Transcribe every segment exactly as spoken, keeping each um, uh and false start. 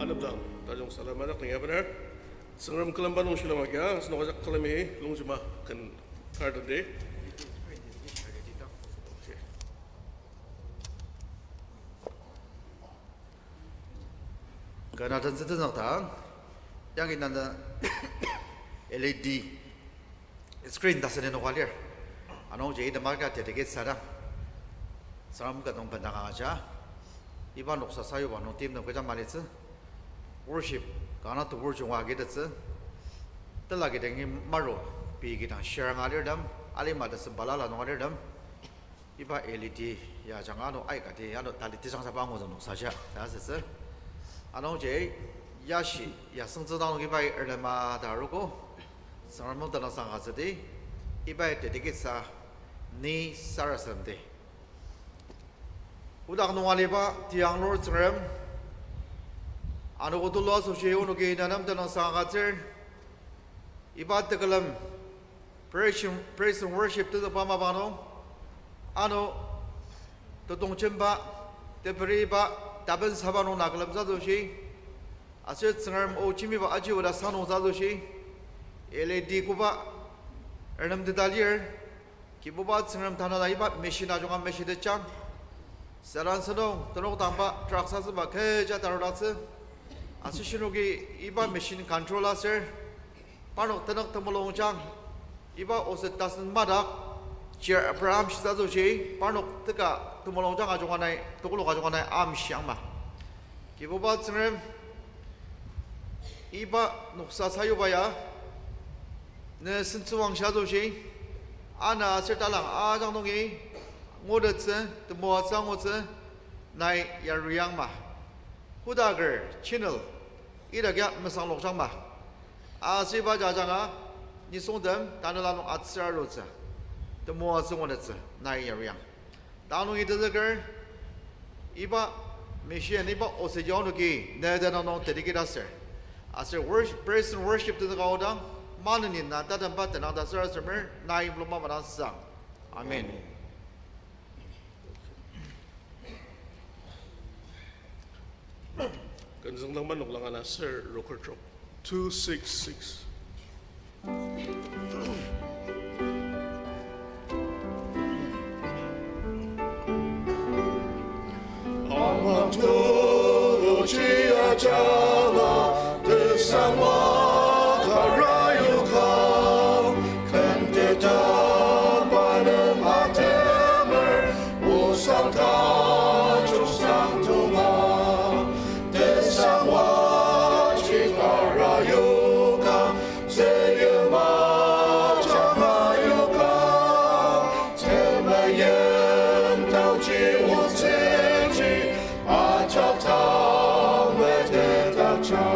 Lemdang, tajung salem adak nung ya bener. Tsüngrem külemba nung shilem agia, asenok ajak külemi longjema ken kar tendi. Kena tenzü tenzük dang, yangi nana L E D screen taseni nokwa lir. Anungji item aika dedicate sadang, Tsüngrem ka nung bendang aja. Iba noksa sayuba nung team nung kecha malitsü. Worship, kanga tebur junga agidettsü. Tela kidangi maru, pei kidang shiranga alirtem, alima tesem balala nung alirtem. Iba L E D ya ajanga ano aikati ano tali tejang saba anguzü noksa ja ta asütsü. Anungji yashi yasüngtsü dang nung ibai erlema ta arogo. Tsüngrem nung tenüngsang agütsüdi, ibai dedicate sa ni sarasademdi. Kotak nung aliba tiang lur Tsüngrem, anogo tulu asoshi onoki na nem tenüngsang agütsür. Iba tekülem praise, praise and worship tenzükba mapang nung, ano tetongjemba, teperiba, tapensaba nung na külemtsü asoshi, aser Tsüngrem o jembiba aji oda sang nungtsü asoshi, L E D koba ernemteta lir, Kibuba Tsüngrem tanela iba machine ajunga machine tejang. Satan sentong tenok dangba drugs asüba kecha tarudaktsü. Aser shinoki iba machine control aser parnok tenük temulungjang, iba oset tasen madak, chair Abraham shisa asoshi, parnok teka temulungjang ajunga nai, tekolak ajunga nai amshiangma. Kibuba Tsüngrem, iba noksa sayuba ya, ne sentsüwangshi asoshi, ana aser talang ajak nungi, ngutettsü, temoatsü angutsü, nai yaruyangma. Kodaker channel, idakya mesanglokjangma. Aser iba jajanga, nisungtem tanela nung atsür arutsü, temoatsü ngutettsü, nai yaruyang. Tanü nungi tenzüker, iba machine, iba oset ya onoki ne tenüng nung dedicate aser, aser worship, praise and worship tenzüka odang, maneni na tatemba tenüng ta sarasademer, nai mulung mapa dang sang. Amen. Künzüng langma noklang ana ser roker trok two six six. Amang tulu chia jala tesangwa kara yuka, kenteta panem atemer, osang ta chusang tunga, tesangwa chikara yuka, tseyema janga yuka, temeyen taoji otsüji, ajak tang metetdakja.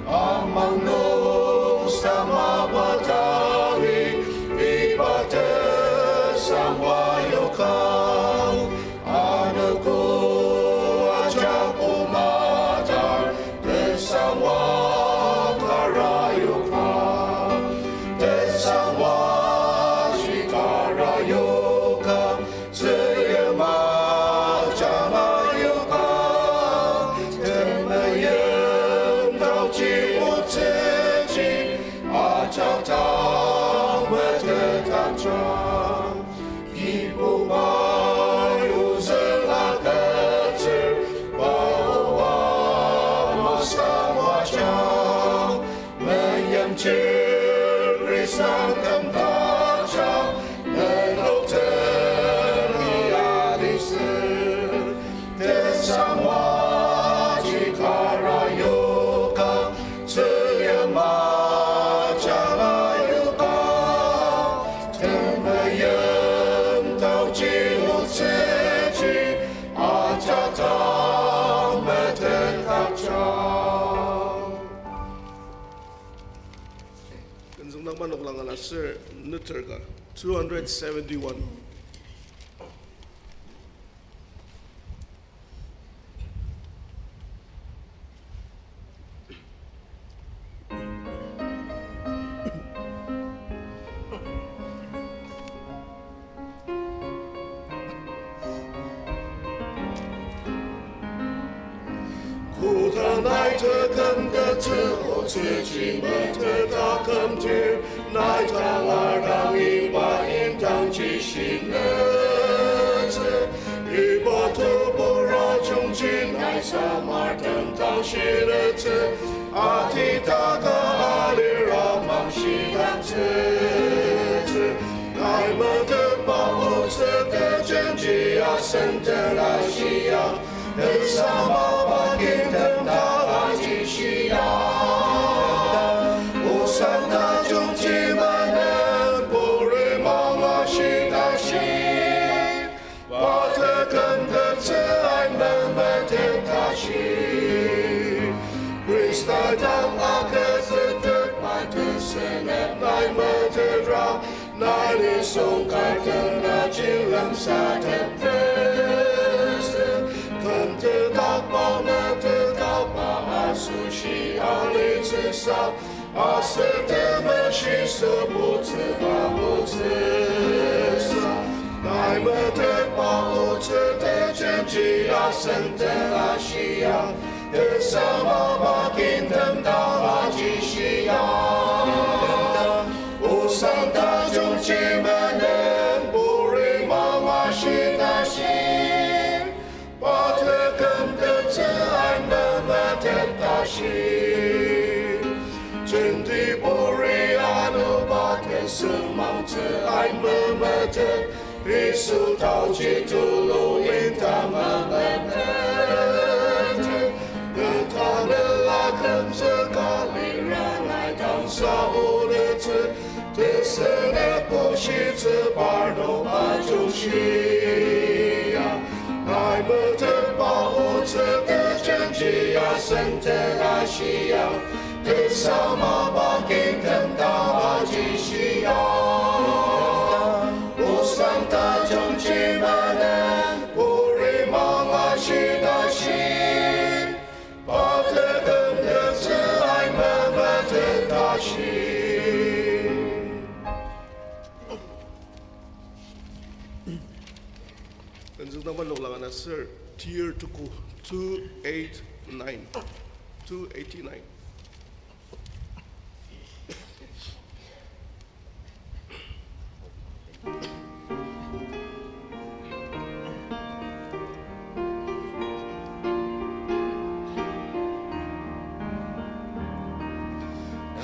Amang nung samaba tali, iba tesangwa yuka, anogo ajak omatar, tesangwa kara yuka, tesangwa shikara yuka, tseyema janga yuka, temeyen taoji otsüji, ajak tang metetdakja. Kibuba yuzela ketsür, paoa masang wajang, meimchir Khristan kümdakjang, nenok teni alisür. Tesangwa chikara yuka, tsüyema janga yuka, temeyen taoji otsüji, ajak tang metetdakja. Künzüng nangma noklang ana ser neter ka two hundred seventy-one. Koda Nai tekümtettsü otsüji metet akümdir, nai tangar dang iba indangji shinetsü. Iba tebur ajungji nai samartem dang shinetsü, atitaka alira mangshidaktsütsü. Nai metetba otsü tejenji asen tera shia, tesa mapa kintem dang aji shia. Osang tajungji menen puri manga shitashi, pa tekümtettsü ai memetet tashi. Khrista dang agütsütet pa tesenep nai metetra, nai nisung ka tena jilemsa tepesü. Kümtetdakba metetdakba asoshi alitsüsa, aser temeshi sübutsüba butsüsa. Nai metetba otsü tejenji asen tera shia, tesa mapa kintem dang aji shia. Osang tajungji menen puri manga shitashi, pa tekümtettsü ai memetet tashi. Jenti puri anoba tesümangtsü ai memetet, Yisu taoji tulu indang memetet. Netanela kümzüka lira nai dangsa onetsü, tesenep bushitsü parnok ajungshia. Nai metetba otsü tejenji asen tera shia, tesa mapa kintem dang aji shia. Osang tajungji menen puri manga shitashi, pa tekümtettsü ai memetet tashi. Tenzüngdangba loklang ana sür, tier tuku, two eight nine, two eighty-nine.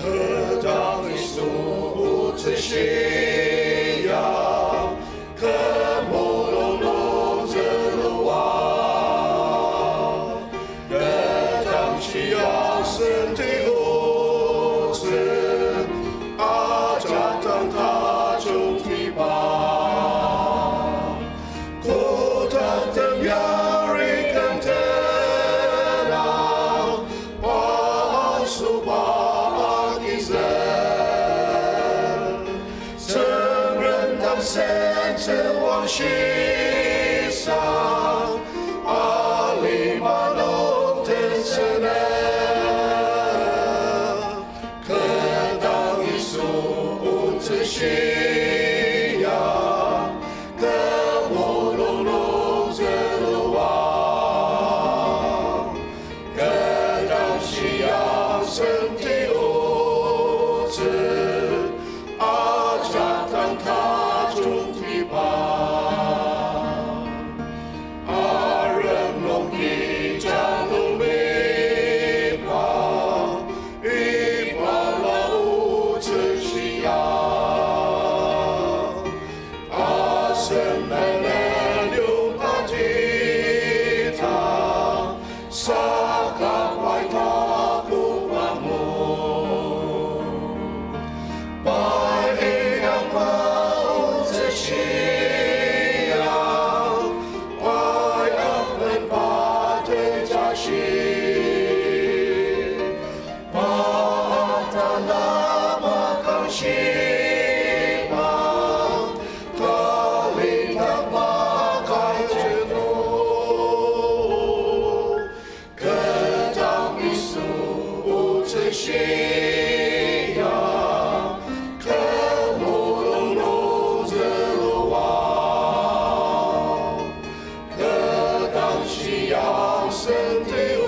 Kü dang Yisu otsü shia, kü mulung nung zülua. Kü dang shia senti otsü, ajak dang tajungtiba. Kotaktem yari kentena, pa asoba agizük. Tsüngrem dang sentsü wangshisa, alima nung tensena. Kü dang Yisu otsü shia, kü mulung nung zülua. Kü dang shia senti otsü, ajak dang tajungtiba. Arem nung kija nung mipa, iba la otsü shia. Asen menen yong tatita, saka pai taku mangu. Pai inang pa otsü shia, pai amen pa tejashi. Pa atala makang shiba, tali takma kai jenu. Kü dang Yisu otsü shia, kü mulung nung zülua. Kü dang shia senti o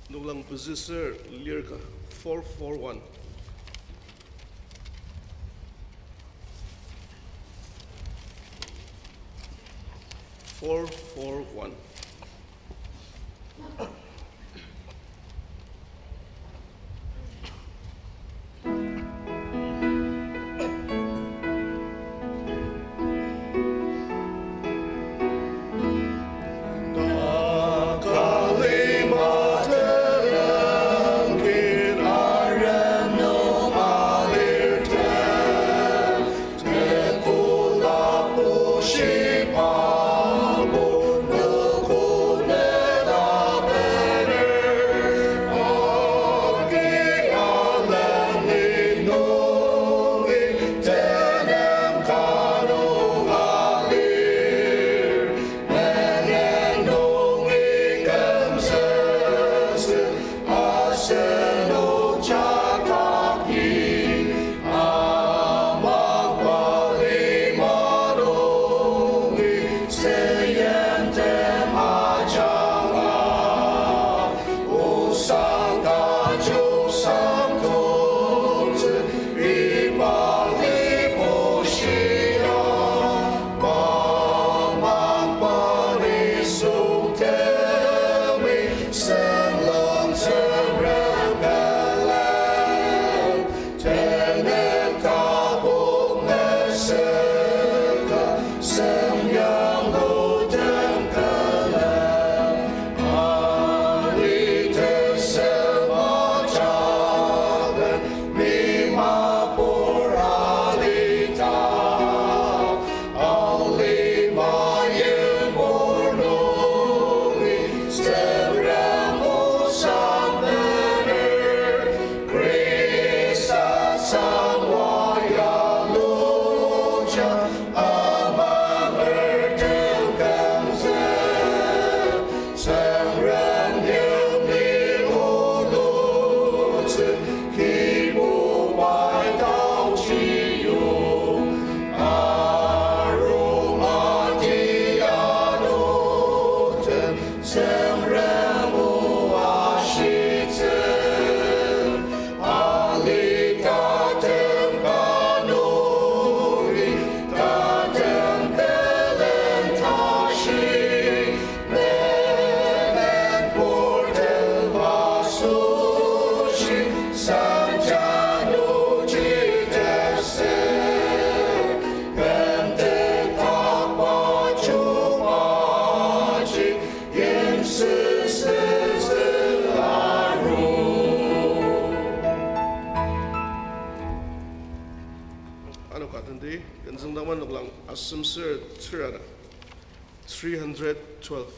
Noklang pezüsür lirka, four four one. Four four one. Ano ka tenti, kenzüng dangma noklang asemsür tsürada. Three hundred twelve.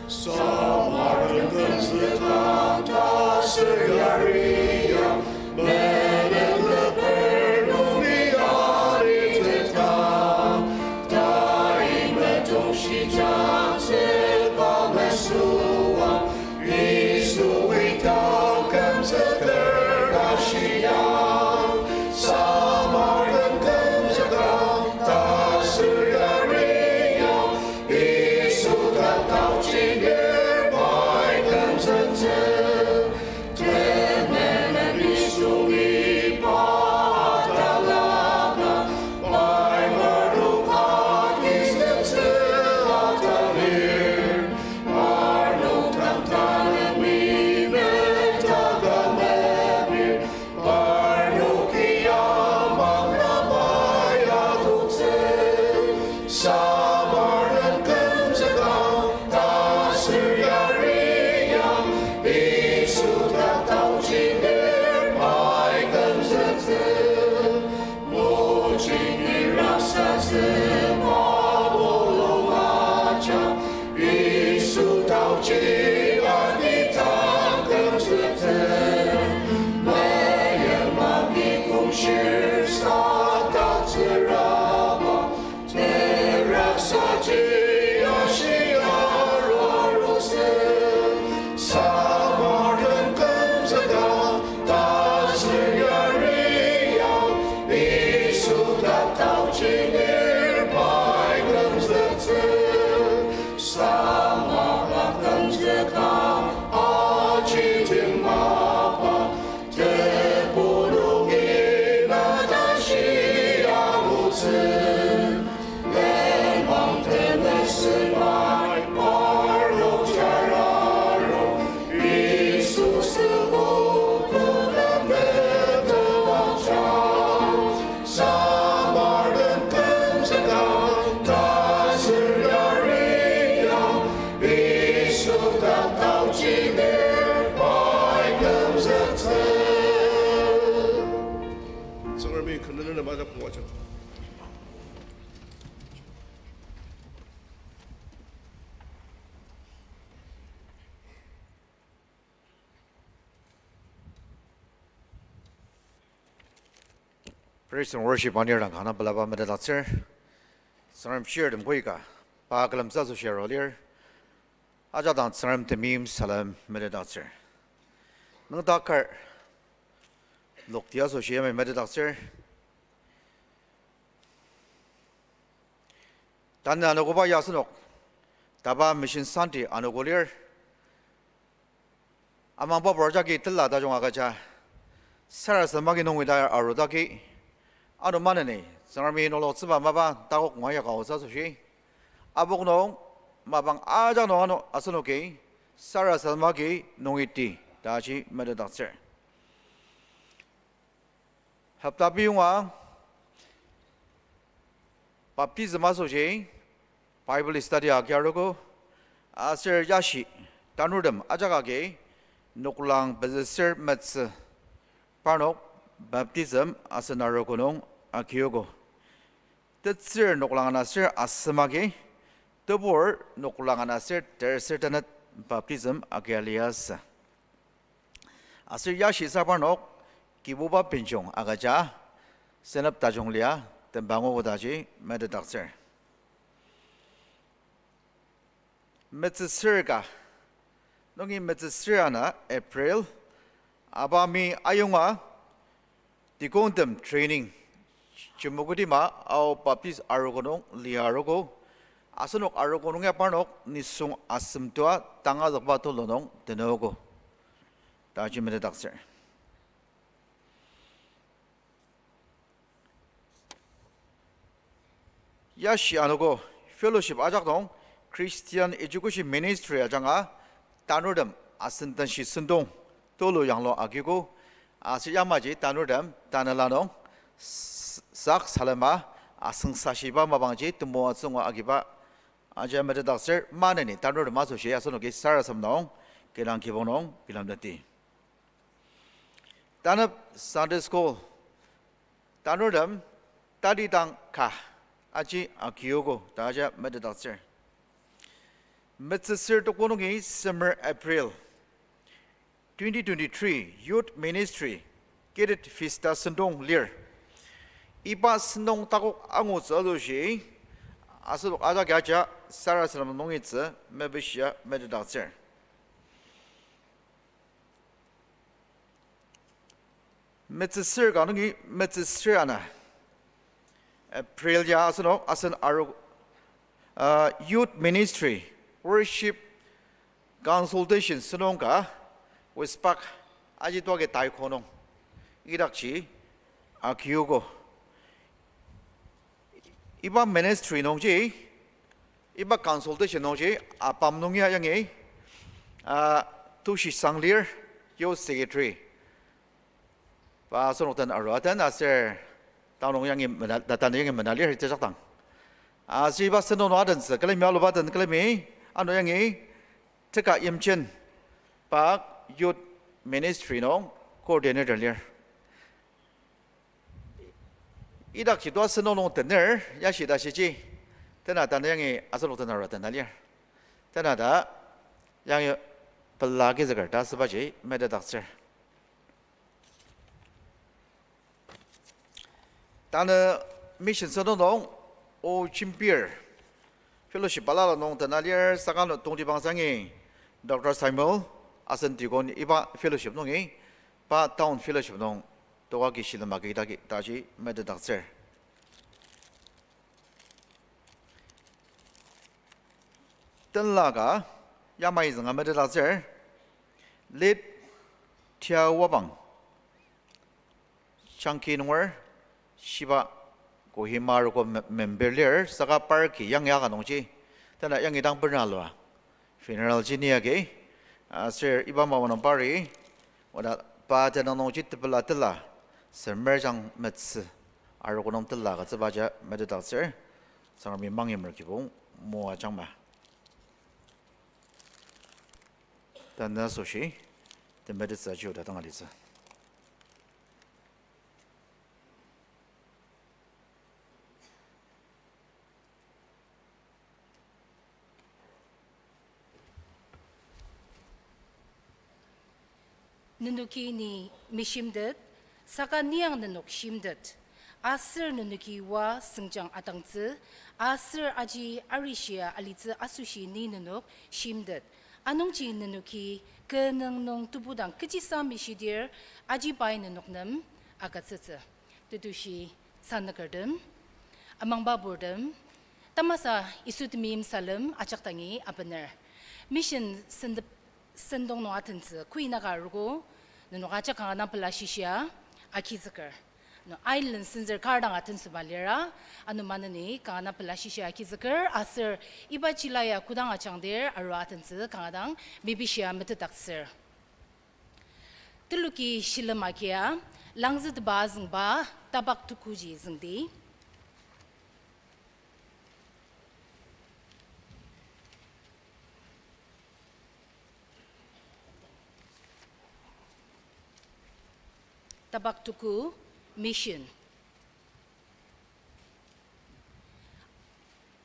Samaria kümzükang ta sür yariang, menen leper nungi alitetang, tai metong shijang seka mesüang, Yisu ita kümzüker ta shiang, Samaria kümzükang ta sür yariang, Yisu ta taochi lir pai kümzüktsü. Temenen Yisu iba talaka, pai parnoka kizüktsü atalir. Parnok dang tanemi metaka mepir, parnoki amang rabai adoktsü. Samaria kümzükang ta sür yariang, Yisu ta taochi lir pai kümzüktsü. Mojini rasa sema bolong aja, Yisu taochi agi ta Praise and worship anir dang kanga pelaba metetdaktsür. Tsüngrem shirtem koika, pa külemtsü asoshi arua lir. Ajak dang Tsüngrem temeim salem metetdaktsür. Nüngdak kar lokti asoshi yamai metetdaktsür. Tanü anogoba ya asenok taba Mission Sunday anogo lir. Amangba pur jagi tela tajung agüja, sarasadem agi nungi ta arudaki, ano maneni Tsüngremi noloktsüba mapa takok ngua yaka aotsü asoshi, apok nung mapang ajak nung ano asenoki sarasadem agi nungiti ta aji metetdaktsür. Hopta piyonga baptism asoshi Bible study agi arogo, aser yashi tanurtem ajak agi noklang pezüser metsü parnok baptism asen arogo nung agiogo. Tetsür noklang ana ser asem agi, tebur noklang ana ser terser tenet baptism agia liasü. Aser yashi sa parnok Kibuba benjung agüja senep tajung lia tembangugo ta aji metetdaktsür. Metsüsür ka nungi metsüsür ana April, abami ayonga deacontem training, Chümoukedima Ao Baptist arogo nung lia arogo, asenok arogo nung ya parnok nisung asem tua tangazükba tulu nung tenüogo ta aji metetdaktsür. Yashi anogo fellowship ajak nung Christian Education Ministry ajanga tanurtem asen tenshi sentong tulu yanglu agiogo, aser yamaji tanurtem tanela nung s-, sak salema asüngsashiba mapangji temoatsü ngua agiba aji metetdaktsür. Maneni tanurtem asoshi asenoki sarasadem nung kidang kibong nung bilemteti. Tanep Sunday School, tanurtem talidang ka aji agiogo ta aji metetdaktsür. Metsüsür toko nungi semer April, twenty twenty-three Youth Ministry Cadet Festa sentong lir. Iba sentong takok angutsü asoshi asenok ajaki aja sarasadem nungitsü mepishia metetdaktsür. Metsüsür ka nungi metsüsür ana April ya asenok asen aru, uh, Youth Ministry Worship Consultation sentong ka West Park aji tuagi taiko nung idakji agiogo. Iba ministry nungji, iba consultation nungji, apam nung ya yangi, ah, Tushi Sanglir, Youth Secretary. Pa asenok den arua den aser, tanü yangi mena, ta-, tanü yangi mena lir itejakdang. Aser iba sentong nung adentsü külemi aluba den külemi, ano yangi, teka Yimchen, pa Youth Ministry nung coordinator lir. Idakji tua sentong nung tener, yashi ta shiji, tena tanü yangi asenok den arua tena lir. Tena ta, yangi pela kizüker ta asübaji metetdaktsür. Tanü mission sentong nung, o jembir, fellowship balala nung tena lir, saka ano tongtibang sangi, Doctor Samuel, asen deacon iba fellowship nungi, pa town fellowship nung, toka ki shilem agi dagi, ta aji metetdaktsür. Tenla ka, yamai zünga metetdaktsür, late Tia Wabang, Changki nunger, shiba Kohima arogo me-, member lir, saka parki yangi aka nungji, tena yangi dang bena lua funeral ji ni agi, aser iba mapang nung pari, oda pa tenüng nungji tepela tela, semer jang metsü, arogo nung tela agütsüba aja metetdaktsür, Tsüngremi mangimer kibong moajangma. Tanü asoshi, temetettsü aji oda dang alitsü. Nenoki ni mishimtet, saka ni ang nenok shimtet. Aser nenoki oa sengjang atangtsü, aser aji arishia alitsü asoshi ni nenok shimtet. Anungji nenoki kü nüng nung tebudang kechisa mishidir aji pai nenok nem agütsütsü. Tetushi sanükertem, amangba purtem, tamasa Yisu temeim salem ajak dangi abener. Mission sendep sentong nung atentsü kui naka arogo, nenok ajak kanga dang pela shishia agizüker. No island senzür kar dang atentsüba lira, ano maneni kanga dang pela shishia agizüker, aser iba jila ya kodang ajangdir arua atentsü kanga dang mepishia metetdaktsür. Teloki shilem agia, langzütba azüngba, tapak tukuji züngdi. Tapak tuku, mission.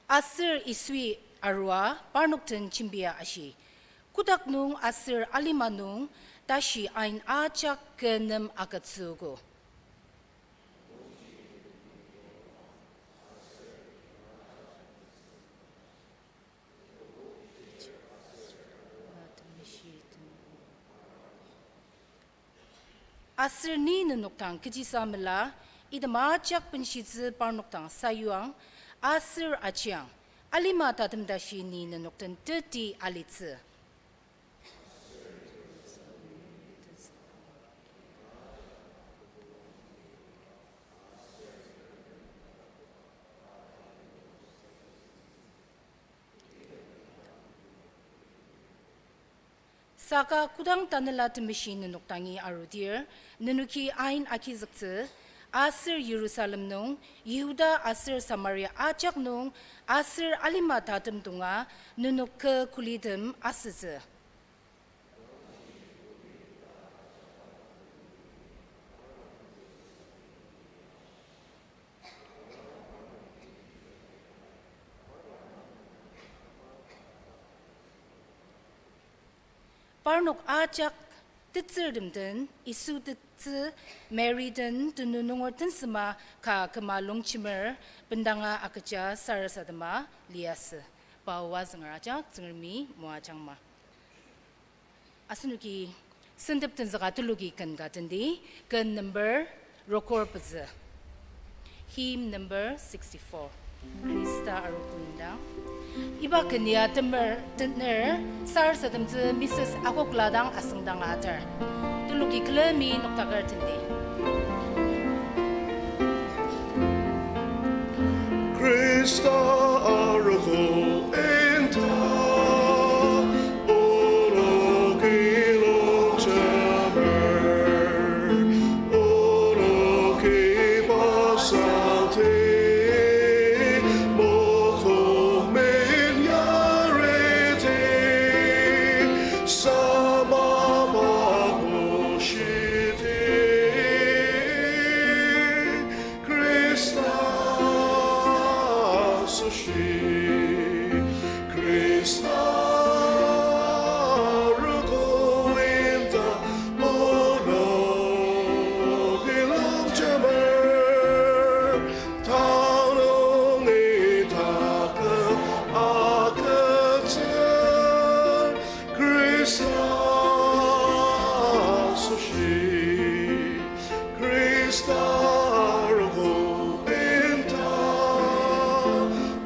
Aser Yisui arua parnok den jembia ashi, kotak nung aser alima nung tashi ain ajak kü nem agütsüogo. Aser ni nenok dang kechisa mela, item ajak benshitsü parnok dang sayuang, aser ajiang, alima tatem tashi ni nenok den teti alitsü. Saka kodang Tanela Temeshi nenok dangi arudir, nenoki ain agizüktsü, aser Yirusalem nung, Yihuda aser Samaria ajak nung, aser alima tatem dunga, nenok kü kulitem asütsü. Parnok ajak tetsürtem den, Yisu tetsü, Mary den, tenu nunger tensema ka küma longjemer, bendanga agüja sarasadema liasü. Pa oa zünger ajak, Tsüngremi moajangma. Asenoki sentep tenzüka teloki ken ka tendi, ken number rokor pezü. Hymn number sixty-four. Khrista arogo indang. Iba ken ya temer, tener, sarasademtsü Missus Akokla dang asüngdang atar. Teloki külemi noktaker tendi. Khrista arogo indang, onoki longjemer, onoki pasangti, mokok minyareti, sama mapu shiti. Khrista asoshi, Khrista arogo indang, onoki longjemer, tanü nungi taküm agütsür, Khrista asoshi. Khrista arogo indang,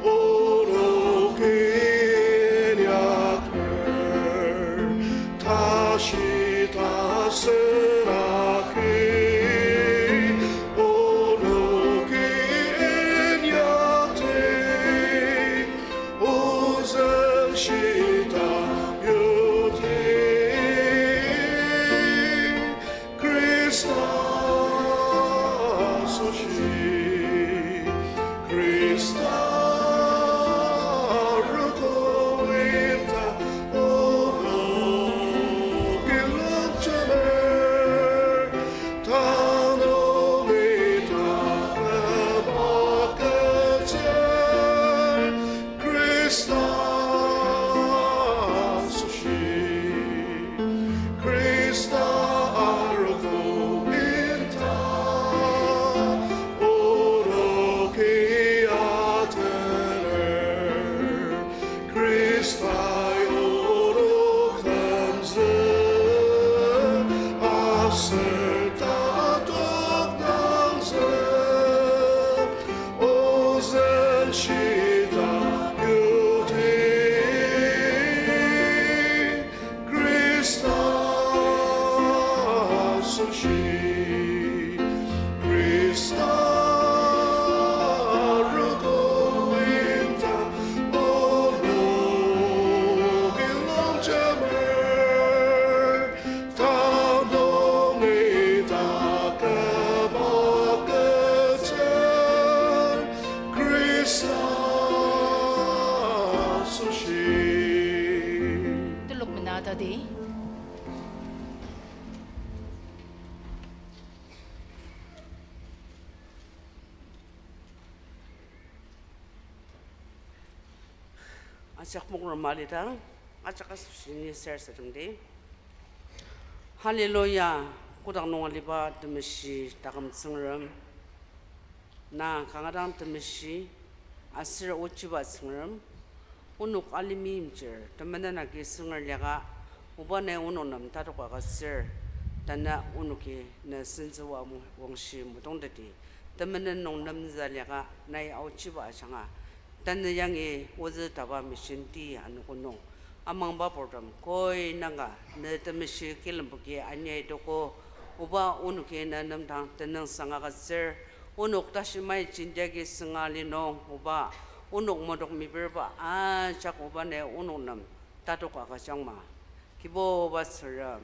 onoki inyaker, tashi tasen agi, onoki inyakti, ozü shita yuti. Khrista asoshi, Khrista arogo indang, onoki longjemer, Sür tatok nangzük, ozü shita yuti, Khrista asoshi, Khrista arogo indang, onok ilongjemer, tanung ita kaba ketsür, Khrista asoshi. Telok mena tadi. Ajak mokrom alidang, ajak asoshi ni sarasademdi. Hallelujah, kotak nung aliba temeshi taküm Tsüngrem. Na kanga dang temeshi, aser ochiba Tsüngrem, onok alima meimchir, temenen agi sünger liaka, oba nai onok nem tatok agütsür, tanü onoki ne sentsüwa wangshi mudongteti, temenen nung nemzü liaka, nai aochiba ajanga, tanü yangi ozü taba machine ti anogo nung, amangba purtem koi nanga ne temeshi kilemboki anyaitogo, oba onoki ne nemdang tenüngsang agütsür, onok tashi mai jenti agi sünga li nung, oba onok modok mepirba ajak oba nai onok nem tatok agüjangma. Kibuba Tsüngrem,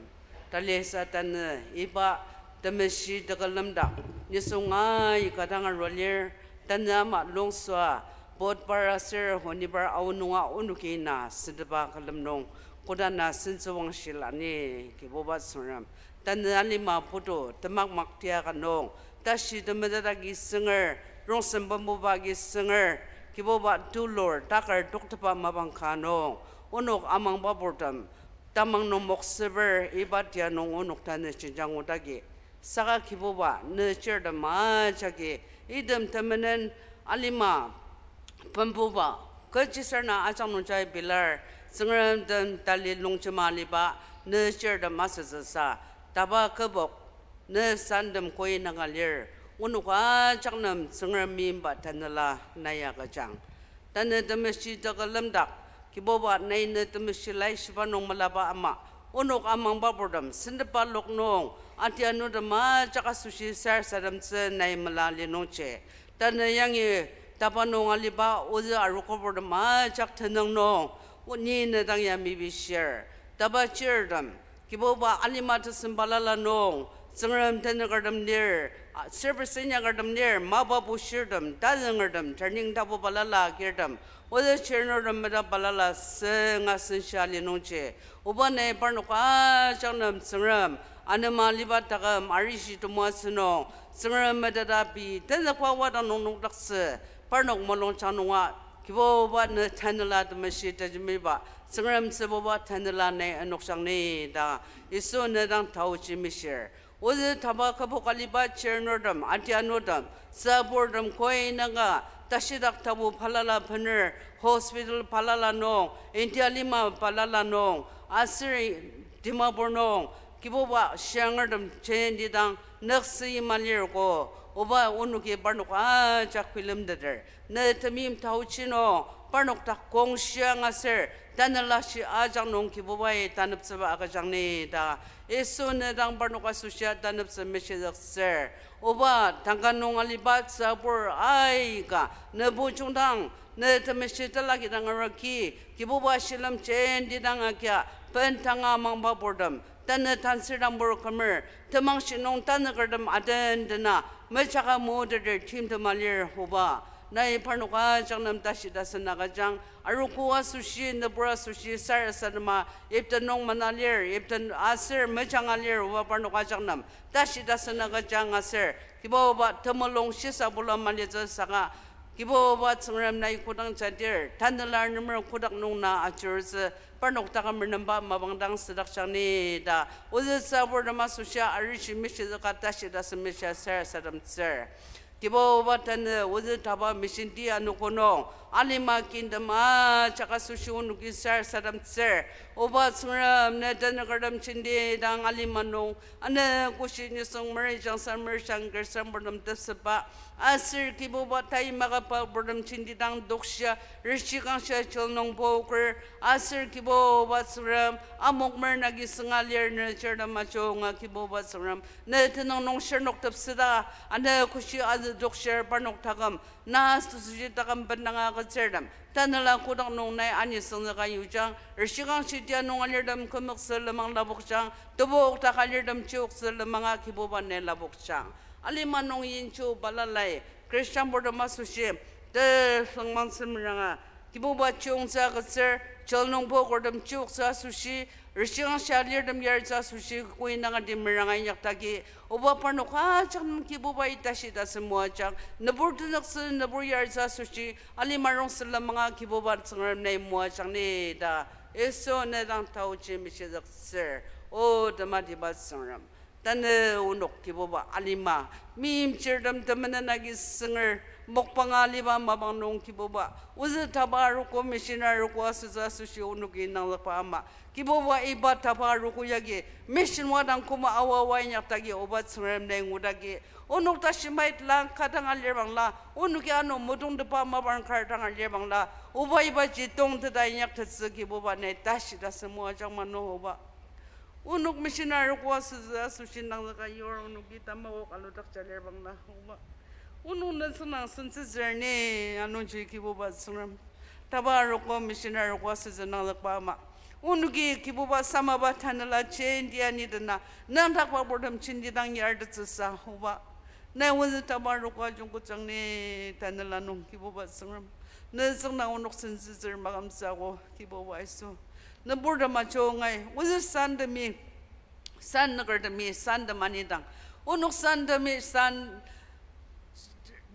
talisa tanü iba temeshi tekülemdak nisung aika dang arua lir, tanü ama longsua, Budhbar aser Shonibar aonunga onoki na sentepa külem nung, koda na sentsüwangshila ni, Kibuba Tsüngrem. Tanü alima putu temakmak tiaka nung, tashi temetet agi sünger, rongsen bambuba agi sünger, Kibuba tulur takar toktepa mapang ka nung, onok amangba purtem tamang nung moksüper iba tia nung onok tanü jenjang odagi. Saka Kibuba ne chirtem ajaki, item temenen alima pembuba, kechisarena ajak nungji bilar, Tsüngrem den tali longjema aliba, ne chirtem asütsüsa, taba kübok, ne santem koi nanga lir, onok ajak nem Tsüngrem meimba tanela nai agüjang. Tanü temeshi tekülemdak, Kibuba nai ne temeshi laishiba nung melaba ama, onok amangba purtem sentepa lok nung, atianutem ajak asoshi sarasademtsü nai mela li nungji. Tanü yangi taba nung aliba ozü arogo purtem ajak tenüng nung, o ni ne dang ya mepishir. Taba chirtem, Kibuba alima tesem balala nung, Tsüngrem tenükertem lir, a, service inyakertem lir, mapa bushirtem, tazüngertem, turning tapu balala agirtem, ozü chirnurtem meta balala sünga senshia li nungji. Oba nai parnok ajak nem Tsüngrem, anema aliba taküm arishi temoatsü nung, Tsüngrem meteta pei tenzükba wadang nung nokdaktsü, parnok mulungjang nunga, Kibuba ne tanela temeshi tajemiba, Tsüngrem tsübuba tanela nai anokjang ni ta, Yisu ne dang taochi mishir. Ozü taba kübok aliba chirnurtem, atianutem, tsüburtem koi nanga, tashidak tapu balala bener, hospital balala nung, India lima balala nung, aser Dimapur nung, Kibuba shiangertem jenti dang nüksü yima lirko, oba onoki parnok ajak bilemteter. Ne temeim taochi nung, parnok dak kongshia angaser, tanela shi ajak nung Kibubai taneptsüba agüjang ni ta. Yisu ne dang parnok asoshia taneptsü meshizüktsür. Oba tangka nung aliba tsübur aika, ne bujungdang, ne temeshi tela kidang araki, Kibuba shilem jenti dang akia, bendanga amangba purtem, tanü tansür dang pur kümer, temangshi nung tanükertem aden dena, mejaka moteter timtema lir oba. Nai parnok ajak nem tashi tasen agüjang, arogo asoshi, nübur asoshi, sarasadema, ipten nung mena lir, ipten aser mejanga lir oba parnok ajak nem, tashi tasen agüjang aser, Kibuba temulung shisa bula malitsü saka, Kibuba Tsüngrem nai kodang jadir, tanela nemer kotak nung na ajurutsü, parnok taküm renemba mapang dang südakjang ni ta, ozü tsüburtem asoshia arishi meshizüka tashi tasen meshia sarasademtsür. Kibuba, tanü ozü taba mission ti anogo nung, alima kingdom ajak asoshi onoki sarasademtsür. Oba Tsüngrem, ne tenükertem jenti dang alima nung, ano koshi nisung meri jangsa meri jangker samburtem tepsetba. Aser Kibuba, tai makaba burtem jenti dang dokshia, rishikangshia chil nung poker. Aser Kibuba Tsüngrem, amok mer nagi sünga lir ne chirtem ajunga Kibuba Tsüngrem, ne tenüng nung shirnok tepseta, ano koshi azü dokshir parnok taküm, na asoshi taküm bendanga agütsürtem, tanela kotak nung nai anisüngzüka yujang, rishikangshia tia nung alirtem kümoktsü lenmang lapokjang, tebok dak alirtem chioktsü lenmanga Kibuba ne lapokjang. Alima nung yinchu balalai, Christian burtem asoshi, te sangmang semeranga, Kibuba chiyungtsü agütsür, chil nung pokertem chioktsü asoshi, rishikangshia lirtem yaritsü asoshi, koi nangati meranga inyaktaki, oba parnok ajak nem Kibuba itashi tasü moajang, nübur tenüktsü, nübur yaritsü asoshi, alima rongsen lenmanga Kibuba Tsüngrem nai moajang ni ta, Yisu ne dang taoji meshizüktsür, o tematiba Tsüngrem. Tanü onok Kibuba alima, meimchirtem temenen agi sünger, mokbanga aliba mapang nung Kibuba, ozü taba arogo mission arogo asütsü asoshi onoki nangzükba ama. Kibuba iba taba arogo yagi, mission wadang koma awawa inyaktaki oba Tsüngrem nai ngudaki. Onok tashi mait lang kadang alibangla, onoki ano mudungtepa mapang kar dang alibangla, oba ibaji tongteta inyaktettsü Kibuba nai tashi tasü moajang mano oba. Onok mission arogo asütsü asoshi nangzüka yur onoki tamawok aludakja lirabangla, oba. Onok nütsüng nang sentsütsür ni anungji Kibuba Tsüngrem. Taba arogo mission arogo asütsü nangzükba ama. Onoki Kibuba samaba tanela jenti anidena, nangdakba burtem jenti dang yartettsüsa, oba. Nai ozü taba arogo ajungkojang ni tanela nung Kibuba Tsüngrem. Nütsüng nang onok sentsütsür makümtsü ako Kibuba Yisu. Nüburtem ajungai, ozü santemi, san nükertemi, santem anidang. Onok santemi, san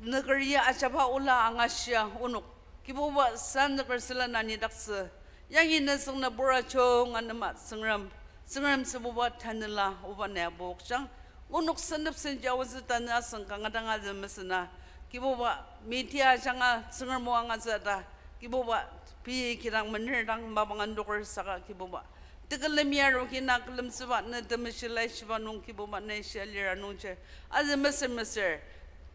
nükeri ajaba ola angashia onok. Kibuba san nüker sülen anidaktsü. Yangi nütsüng nübur ajunga nema Tsüngrem. Tsüngrem Tsübuba tanela oba nai apokjang. Onok sentep senja ozü tanü asüng kanga dang azü mesena. Kibuba media ajanga Tsüngrem o angatsü ta. Kibuba pei kidang mener dang mapang andoker saka Kibuba. Tekülemi aroki na külemtsüba ne temeshi laishiba nung Kibuba ne shia lira nungji. Azü mesür mesür.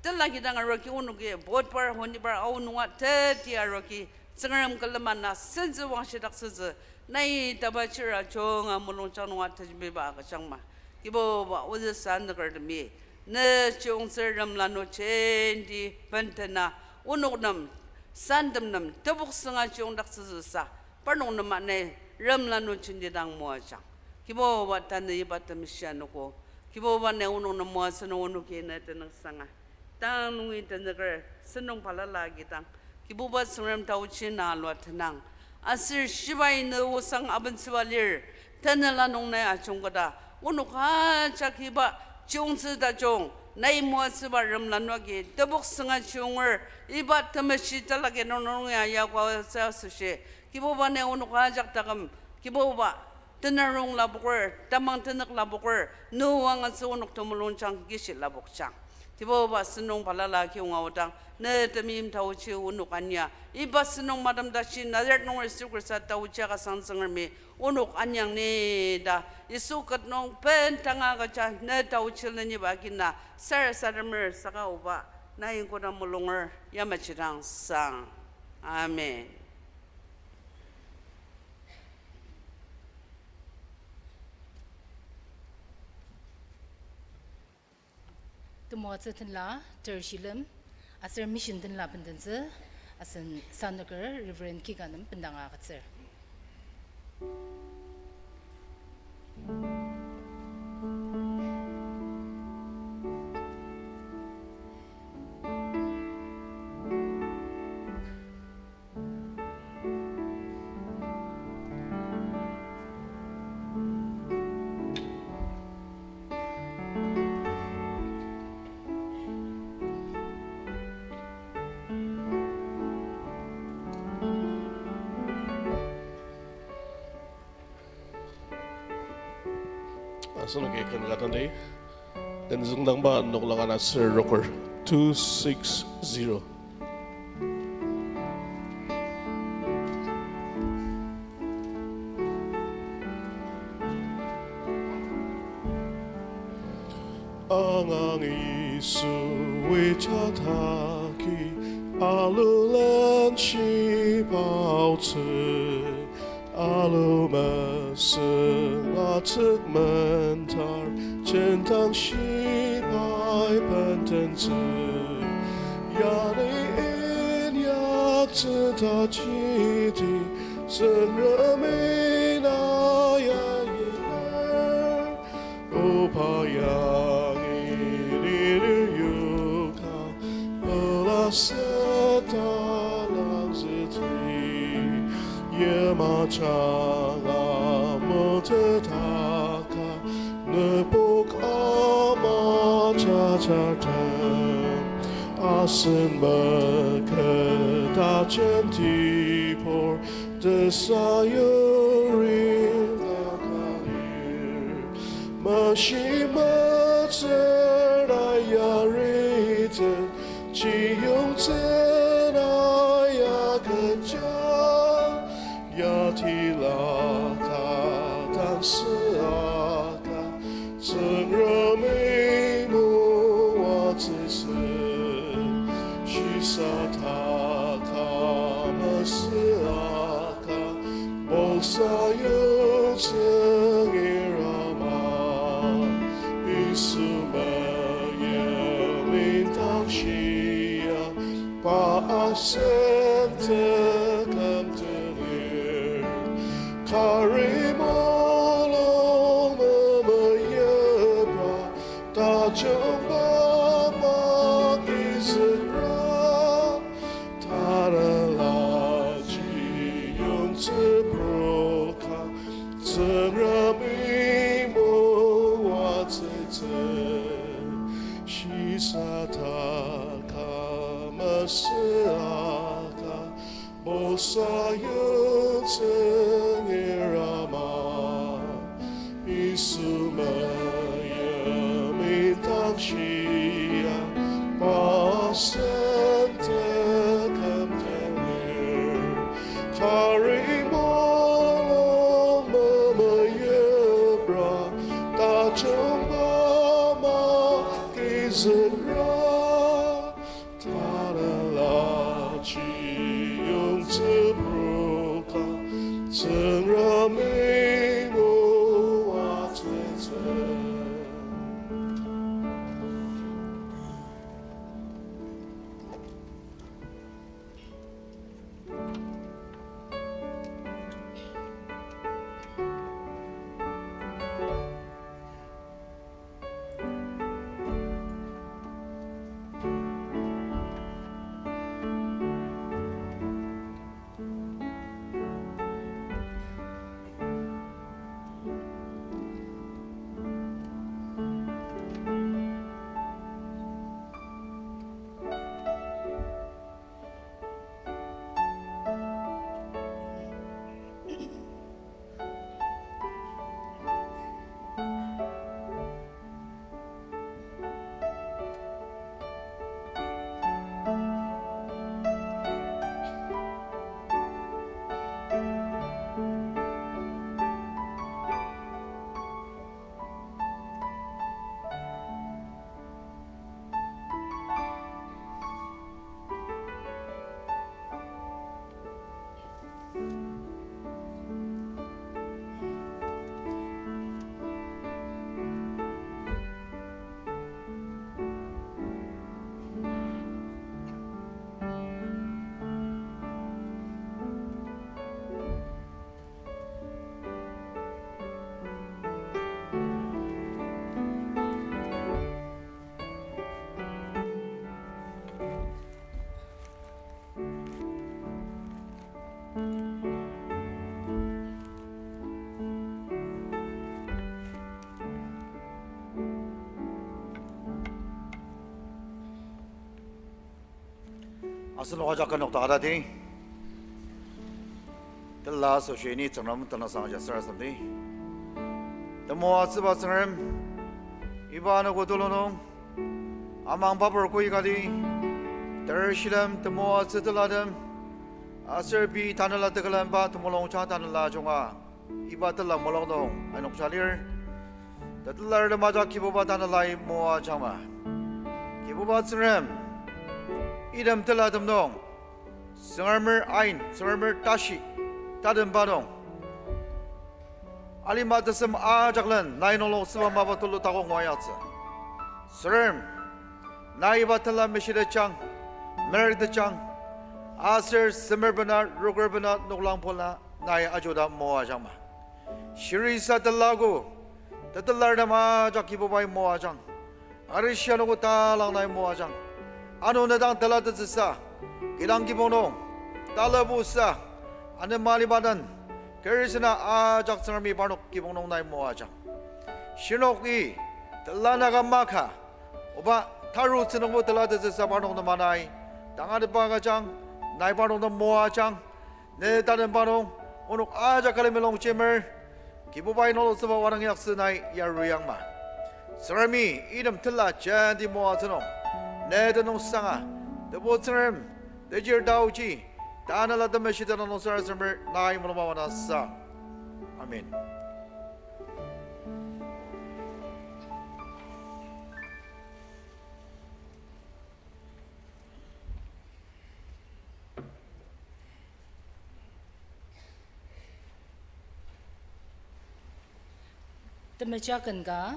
Tela kidang aroki onoki, botbar, honibar, aonunga teti aroki, Tsüngrem külema na sentsü wangshidaktsütsü, nai taba chir ajunga mulungjang nunga tejembiba agüjangma. Kibuba, ozü san nükertemi, ne chiyungtsü rem lanur jenti bendena, onok nem, santem nem, tebok sünga chiyungdaktsütsüsa, parnok nema nai rem lanur jenti dang moajang. Kibuba tanü iba temeshi anogo. Kibuba nai onok nem moatsü nung onoki ne tenüngsanga. Tang nungi tenüker, sentong balala agidang. Kibuba Tsüngrem taochi na alua tenang. Aser shibai ne osang abentsüba lir, tanela nung nai ajungketa. Onok ajak iba chiyungtsü tajung, nai moatsüba rem lanur agi, tebok sünga chiyunger, iba temeshi talaki nung nungi ayakua sa asoshi. Kibuba nai onok ajak taküm, Kibuba, tenarong lapoker, tamang tenük lapoker, ne o angatsü onok temulungjang kishi lapokjang. Kibuba sentong balala kiyonga odang, ne temeim taochi onok ania. Iba sentong madam tashi Nazareth nunger Yisu Khrista taochi akasang Tsüngremi onok aniang ni ta. Yisu ket nung bendanga agüja ne taochi leniba agina sarasademer saka oba nai kodang mulunger yamaji dang sang. Amen. Temoatsü tenla ter shilem, aser mission tenla bendentsü, asen sanüker Reverend Kika nem bendanga agütsür. Asenoki ken ka tenti, tenzüngdangba noklang ana ser roker. two six zero. Angang Yisu wi jataki, alulen shibaotsü, alu mesüng atsük mentar, jendang shibai bendentsü. Yani inyaktsü ta jidi, Tsüngremi na ya yiler, oba yangi ni lir yuka, pela seta langzüti, yimajanga metetaka, nübok ama jajartem, asen meketa jenti pur, tesayuri takalir, mashi metsür na yarite, chiyongtsü na yakecha, ya tilaka tangsüaka, Tsüngremi moatsütsü, shisa taka masüaka, bolsa yoktsü ngirama, Yisu meim indang shia, pa asen teküm telir, kari mulung memeyipra, tajungba magizükra, tanela chiyongtsü proka, Tsüngremi moatsütsü, shisa taka masüaka, bolsa yoktsü ngirama, Yisu meim indang shia, pa asen teküm telir, kari mulung memeyipra, tajungba magizükra, tanela chiyongtsü proka, Tsüngremi moatsütsü. Asenok ajak kü nokdaka tati. Tila asoshi ni Tsüngrem tenüngsang aja sarasademdi. Temoatsüba Tsüngrem, iba anogo tulu nung Amang papur koikati, ter shilem temoatsü telatem, aser pei tanela tekülemba temulungjang tanela junga, iba tela mulung nung anokja lir. Tetelartem ajak Kibuba tanelai moajangma. Kibuba Tsüngrem, item telatem nung, Tsüngremer ain, Tsüngremer tashi, tatemba nung, alima tesem ajaklen nai nungloktsüba mapa tulu takok ngua yatsü. Tsüngrem, nai iba tela meshitetjang, mertetjang, aser semer bena, rokür bena, noklang pela, nai ajuda moajangma. Shirisa telago, tetelartem ajak Kibubai moajang. Arishi anogo talang nai moajang. Ano nedang telatettsüsa, kidang kibong nung, talebusa, anema liba den, kerisena ajak Tsüngremi parnok kibong nung nai moajang. Shinoki, telanaka maka, oba tarutsü nungbo telatettsüsa parnok nem nai tangatetba agüjang, nai parnok nem moajang, ne tatemba nung, onok ajak külemi longjemer, Kibubai nungloktsüba wadang yaktsü nai yaruyangma. Tsüngremi item tela jenti moatsü nung, ne tenüngsanga, Tebu Tsüngrem, tejir taoji, tanela temeshi tenüngsanga semer nai mulungba wana sa. Amen. Temeja ken ka,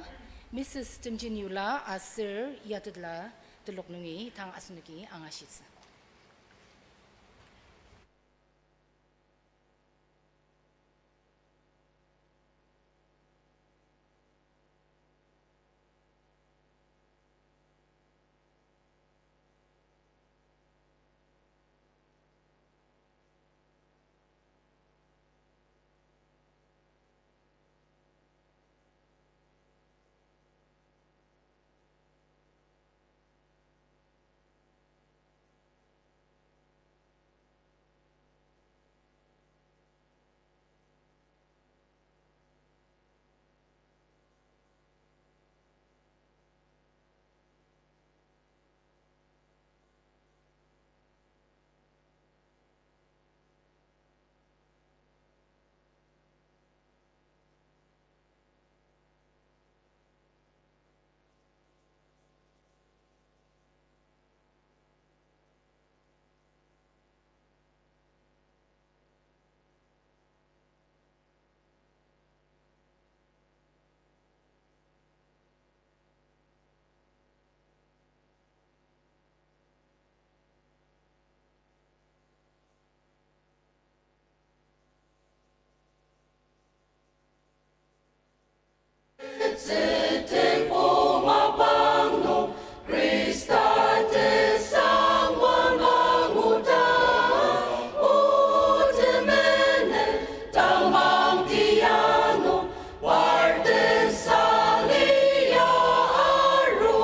Missus Temjiniola aser Yatetla telok nungi tang asenoki angashitsü. Tsüten puma pangno, Khrista tesangwa manguta, o temenen tamang tiano, parten salia aru.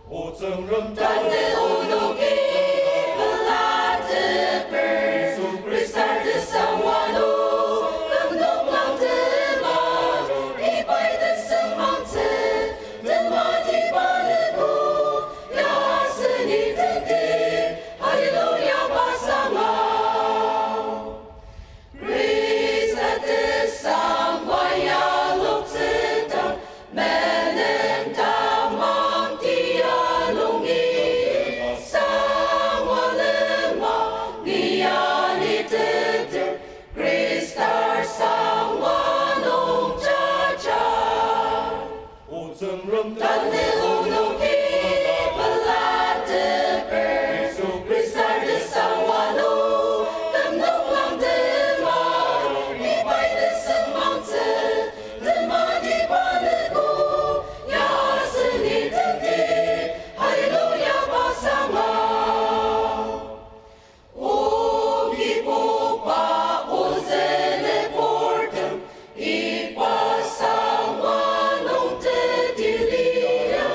O Tsüngrem, tanü onoki pelateper, Yisu Khristar tesangwa nung, kümnok lang tema, ibai tesüngmangtsü, tematiba nüko, ya aseni tenti, Hallelujah pasanga. Khrista tesangwa ya loktsüta, menen tamang tia nungi, sangwa lema ni aliteter, Khristar sangwa nung jaja. O Tsüngrem, tanü onoki pelateper, Yisu Khristar tesangwa nung, kümnok lang tema, ibai tesüngmangtsü, tematiba nüko, ya aseni tenti, Hallelujah pasanga. O Kibuba, ozü nübortem, iba sangwa nung teti lia,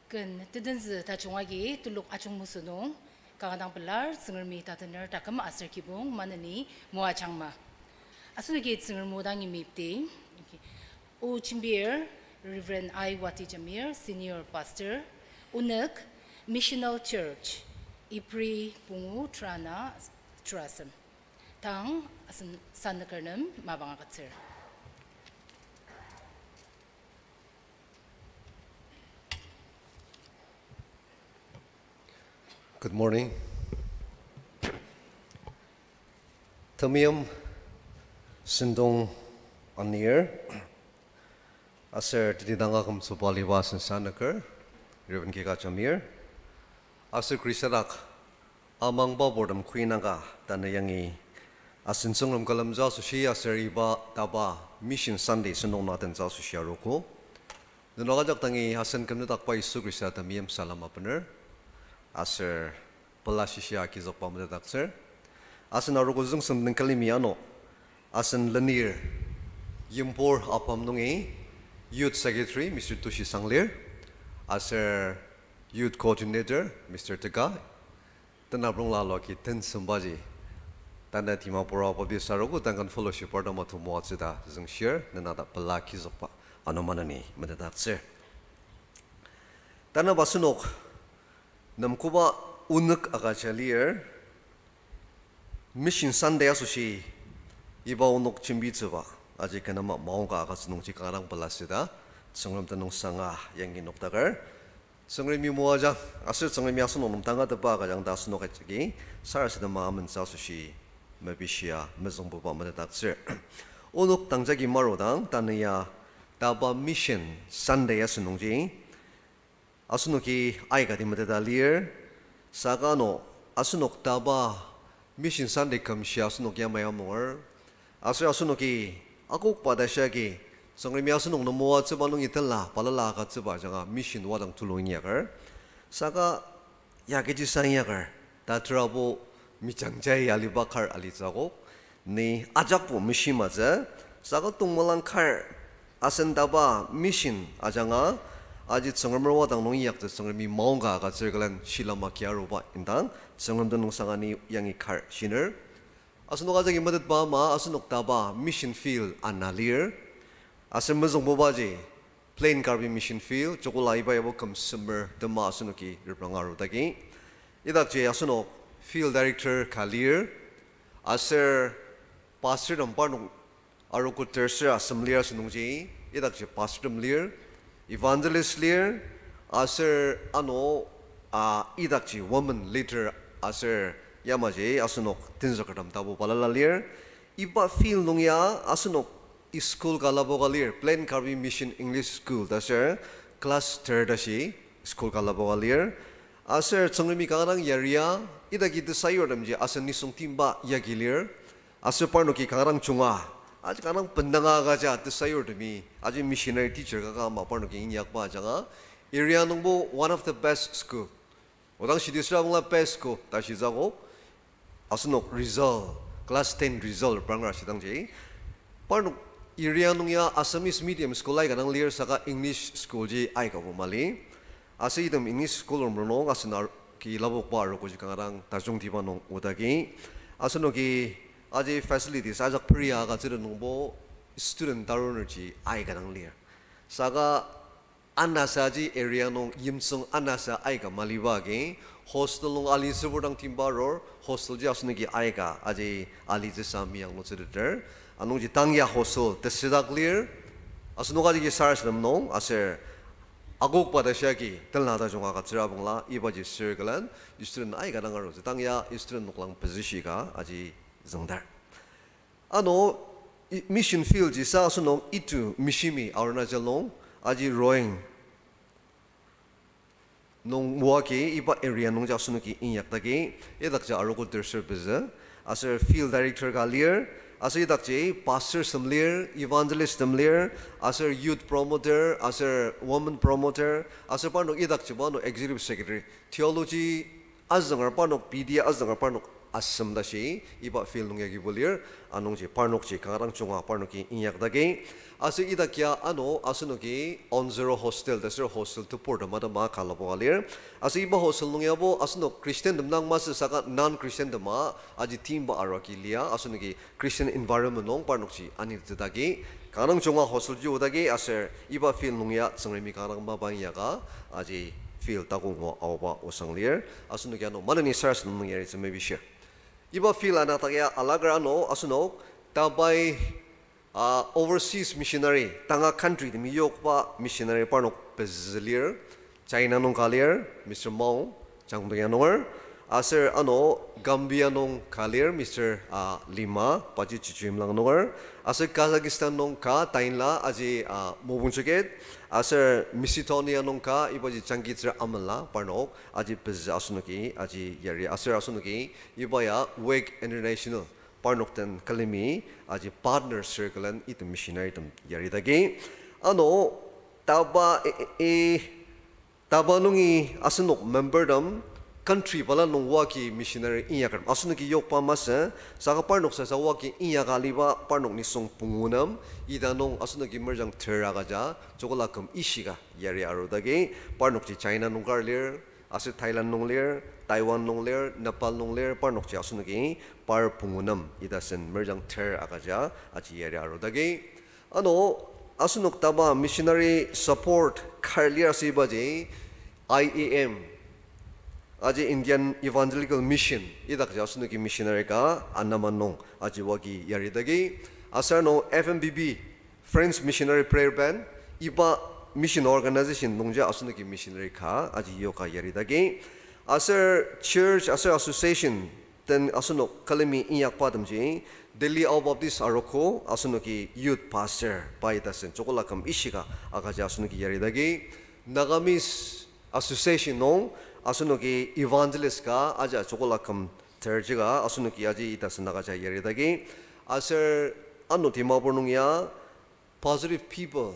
Ken tetenzü tajung agi telok ajungmesü nung, kanga dang pelar Tsüngremi tatener taküm aser kibong maneni moajangma. Asenoki Tsüngrem o dang imipdi. O jembir, Reverend I Wati Jamir, Senior Pastor, Onük Missional Church, Ipri pungu terana terasem. Tang asen sanüker nem mapang agütsür. Good morning. Temeim sentong anir, aser tetidang akümtsüba aliba asen sanüker, Reverend Kika Jamir, aser Khrista dak amangba purtem kuinaka tanü yangi asen Tsüngrem külemtsü asoshi aser iba taba Mission Sunday sentong nung atentsü asoshi arogo. Nenok ajak dangi asen kümnüdakba Yisu Khrista temeim salem abener, aser pela shishia agizükba metetdaktsür. Asen arogo züngsem nung külemi ano, asen lenir, Yimpur Apam nungi Youth Secretary Mister Tushi Sanglir, aser Youth Coordinator Mister Teka, tenaprongla aloki tensembaji, tanü Dimapur Baptist Arogo Duncan Fellowship parnok matü moatsü ta züngshir, nenata pela agizükba ano maneni metetdaktsür. Tanüba asenok nem koba onük agüja lir, Mission Sunday asoshi iba onük jembitsüba aji kü nem maongka agütsü nungji kanga dang pela süda, Tsüngrem tenüngsanga yangi nokdaker. Tsüngremi moajang, aser Tsüngremi asenok nem tangatetba agüjang ta asenok ajaki sarasadema amentsü asoshi mepishia mezüngbuba metetdaktsür. Onük dangjagi marudang, tanü ya taba Mission Sunday asü nungji, asenoki aikati meteta lir, saka ano asenok taba Mission Sunday kümshi asenok yamai amunger, aser asenoki akokba ta shia agi, Tsüngremi asenok nem moatsüba nungi tenla balala agütsüba ajanga mission wadang tulu inyaker. Saka ya kechi sa inyaker, ta terabo mijangjai aliba kar alitsü akok, ni ajakbo meshimatsü, saka tongmelang kar asen taba mission ajanga, aji Tsüngremer wadang nung inyaktsü Tsüngremi maongka agütsür külen shilem agi aruba indang, Tsüngrem tenüngsanga ni yangi kar shiner. Asenok ajaki metetba ama asenok taba mission field ana lir. Aser mezüngbubaji Plain Karbi Mission Field, jokola iba yabo küm semer tema asenoki repranga arudagi. Idakji asenok field director ka lir, aser pastor tem parnok arogo terser asem lir asü nungji, idakji pastor tem lir, evangelist lir, aser ano, a, idakji women leader aser yamaji asenok tenzükertem tapu balala lir. Iba field nung ya asenok school ka lapoka lir, Plain Karbi Mission English School ta aser class third ashi school ka lapoka lir. Aser Tsüngremi kanga dang yaria, idaki tesayurtemji asen nisung timba yagi lir. Aser parnoki kanga dang junga, aji kanga dang bendanga agüja tesayurtemi, aji missionary teacher kaka ama parnoki inyakba ajanga, area nungbo one of the best school. Odang shidi süra bangla best school ta shitsü akok. Asenok result, class ten result repranga shidangji, parnok area nung ya Assamese medium school aika dang lir saka English school ji aikabo mali. Aser item English school rongnung asen ar-, ki lapokba arogoji kanga dang tajungtiba nung odagi. Asenoki aji facilities ajak peria agütsütet nungbo student tarunerji aika dang lir. Saka anasaji area nung yimtsüng anasa aika maliba agi, hostel nung alitsübur dang timba arur, hostel ji asenoki aika aji alitsüsa meyang nungtsüteter. Anungji tang ya hostel tesüdak lir, asenok ajaki sarasadem nung aser akokba ta shia agi tenla tajung agütsüra bangla ibaji sür külen student aika dang arutsü. Tang ya student noklang pezü shika aji züngdar. Ano, i-, mission field ji sa asenok itu Mishimi Arunachal nung, aji Roing nung moagi iba area nungji asenoki inyaktagi, idakji arogo terser pezü, aser field director ka lir, aser idakji pastor tem lir, evangelist tem lir, aser youth promoter, aser woman promoter, aser parnok idakjibo ano executive secretary, theology azünger parnok, B D azünger parnok, asem tashi iba field nung ya kibu lir, anungji parnokji kanga dang junga parnoki inyakdagi. Aser idak ya ano asenoki On Zero Hostel, ta aser hostel tebur tema tema ka lapoka lir. Aser iba hostel nung yabo asenok Christian tem dang masü saka non-Christian tema aji timba arua ki lia, asenoki Christian environment nung parnokji anitsüdagi, kanga dang junga hostel ji odagi, aser iba field nung ya Tsüngremi kanga dang mapa inyaka, aji field takok ngua aoba osang lir. Asenoki ano maneni sarasadem nung yaritsü mepishir. Iba field ana tak ya alagar ano asenok tabai, ah, overseas missionary, tanga country temi yokba missionary parnok pezü lir. China nung ka lir, Mister Mao, Changdong ya nunger. Aser ano Gambia nung ka lir, Mister, ah, Lima, paji Chichimlang nunger. Aser Kazakhstan nung ka tainla aji, ah, Mopungchukit. Aser Macedonia nung ka ibaji Jangkitsür Amala parnok aji pezü asenoki aji yari. Aser asenoki iba ya Wake International parnok den külemi aji partner circle-en item missionary tem yaridagi. Ano taba, e, e, e, taba nungi asenok member tem country bala nung waki missionary inyaker asenoki yokba masü, saka parnok sasa waki inyaka aliba parnok nisung pungu nem, ita nung asenoki merjang ter agüja chokola küm ishika yari arudagi, parnokji China nung kar lir, aser Thailand nung lir, Taiwan nung lir, Nepal nung lir, parnokji asenoki par pungu nem ita sen merjang ter agüja aji yari arudagi. Ano asenok taba missionary support kar lir asü ibaji I E M, aji Indian Evangelical Mission, idakji asenoki missionary ka Andaman nung aji waki yaridagi. Aser ano F M B P, French Missionary Prayer Band, iba mission organization nungji asenoki missionary ka aji yoka yaridagi. Aser church aser association den asenok külemi inyakba temji, Delhi Ao Baptist Arogo asenoki youth pastor pai tasen chokola küm ishika agüja asenoki yaridagi. Nagamese Association nung asenoki evangelist ka aja chokola küm terjika asenoki aji ita sen agüja yaridagi. Aser ano Dimapur nung ya Positive People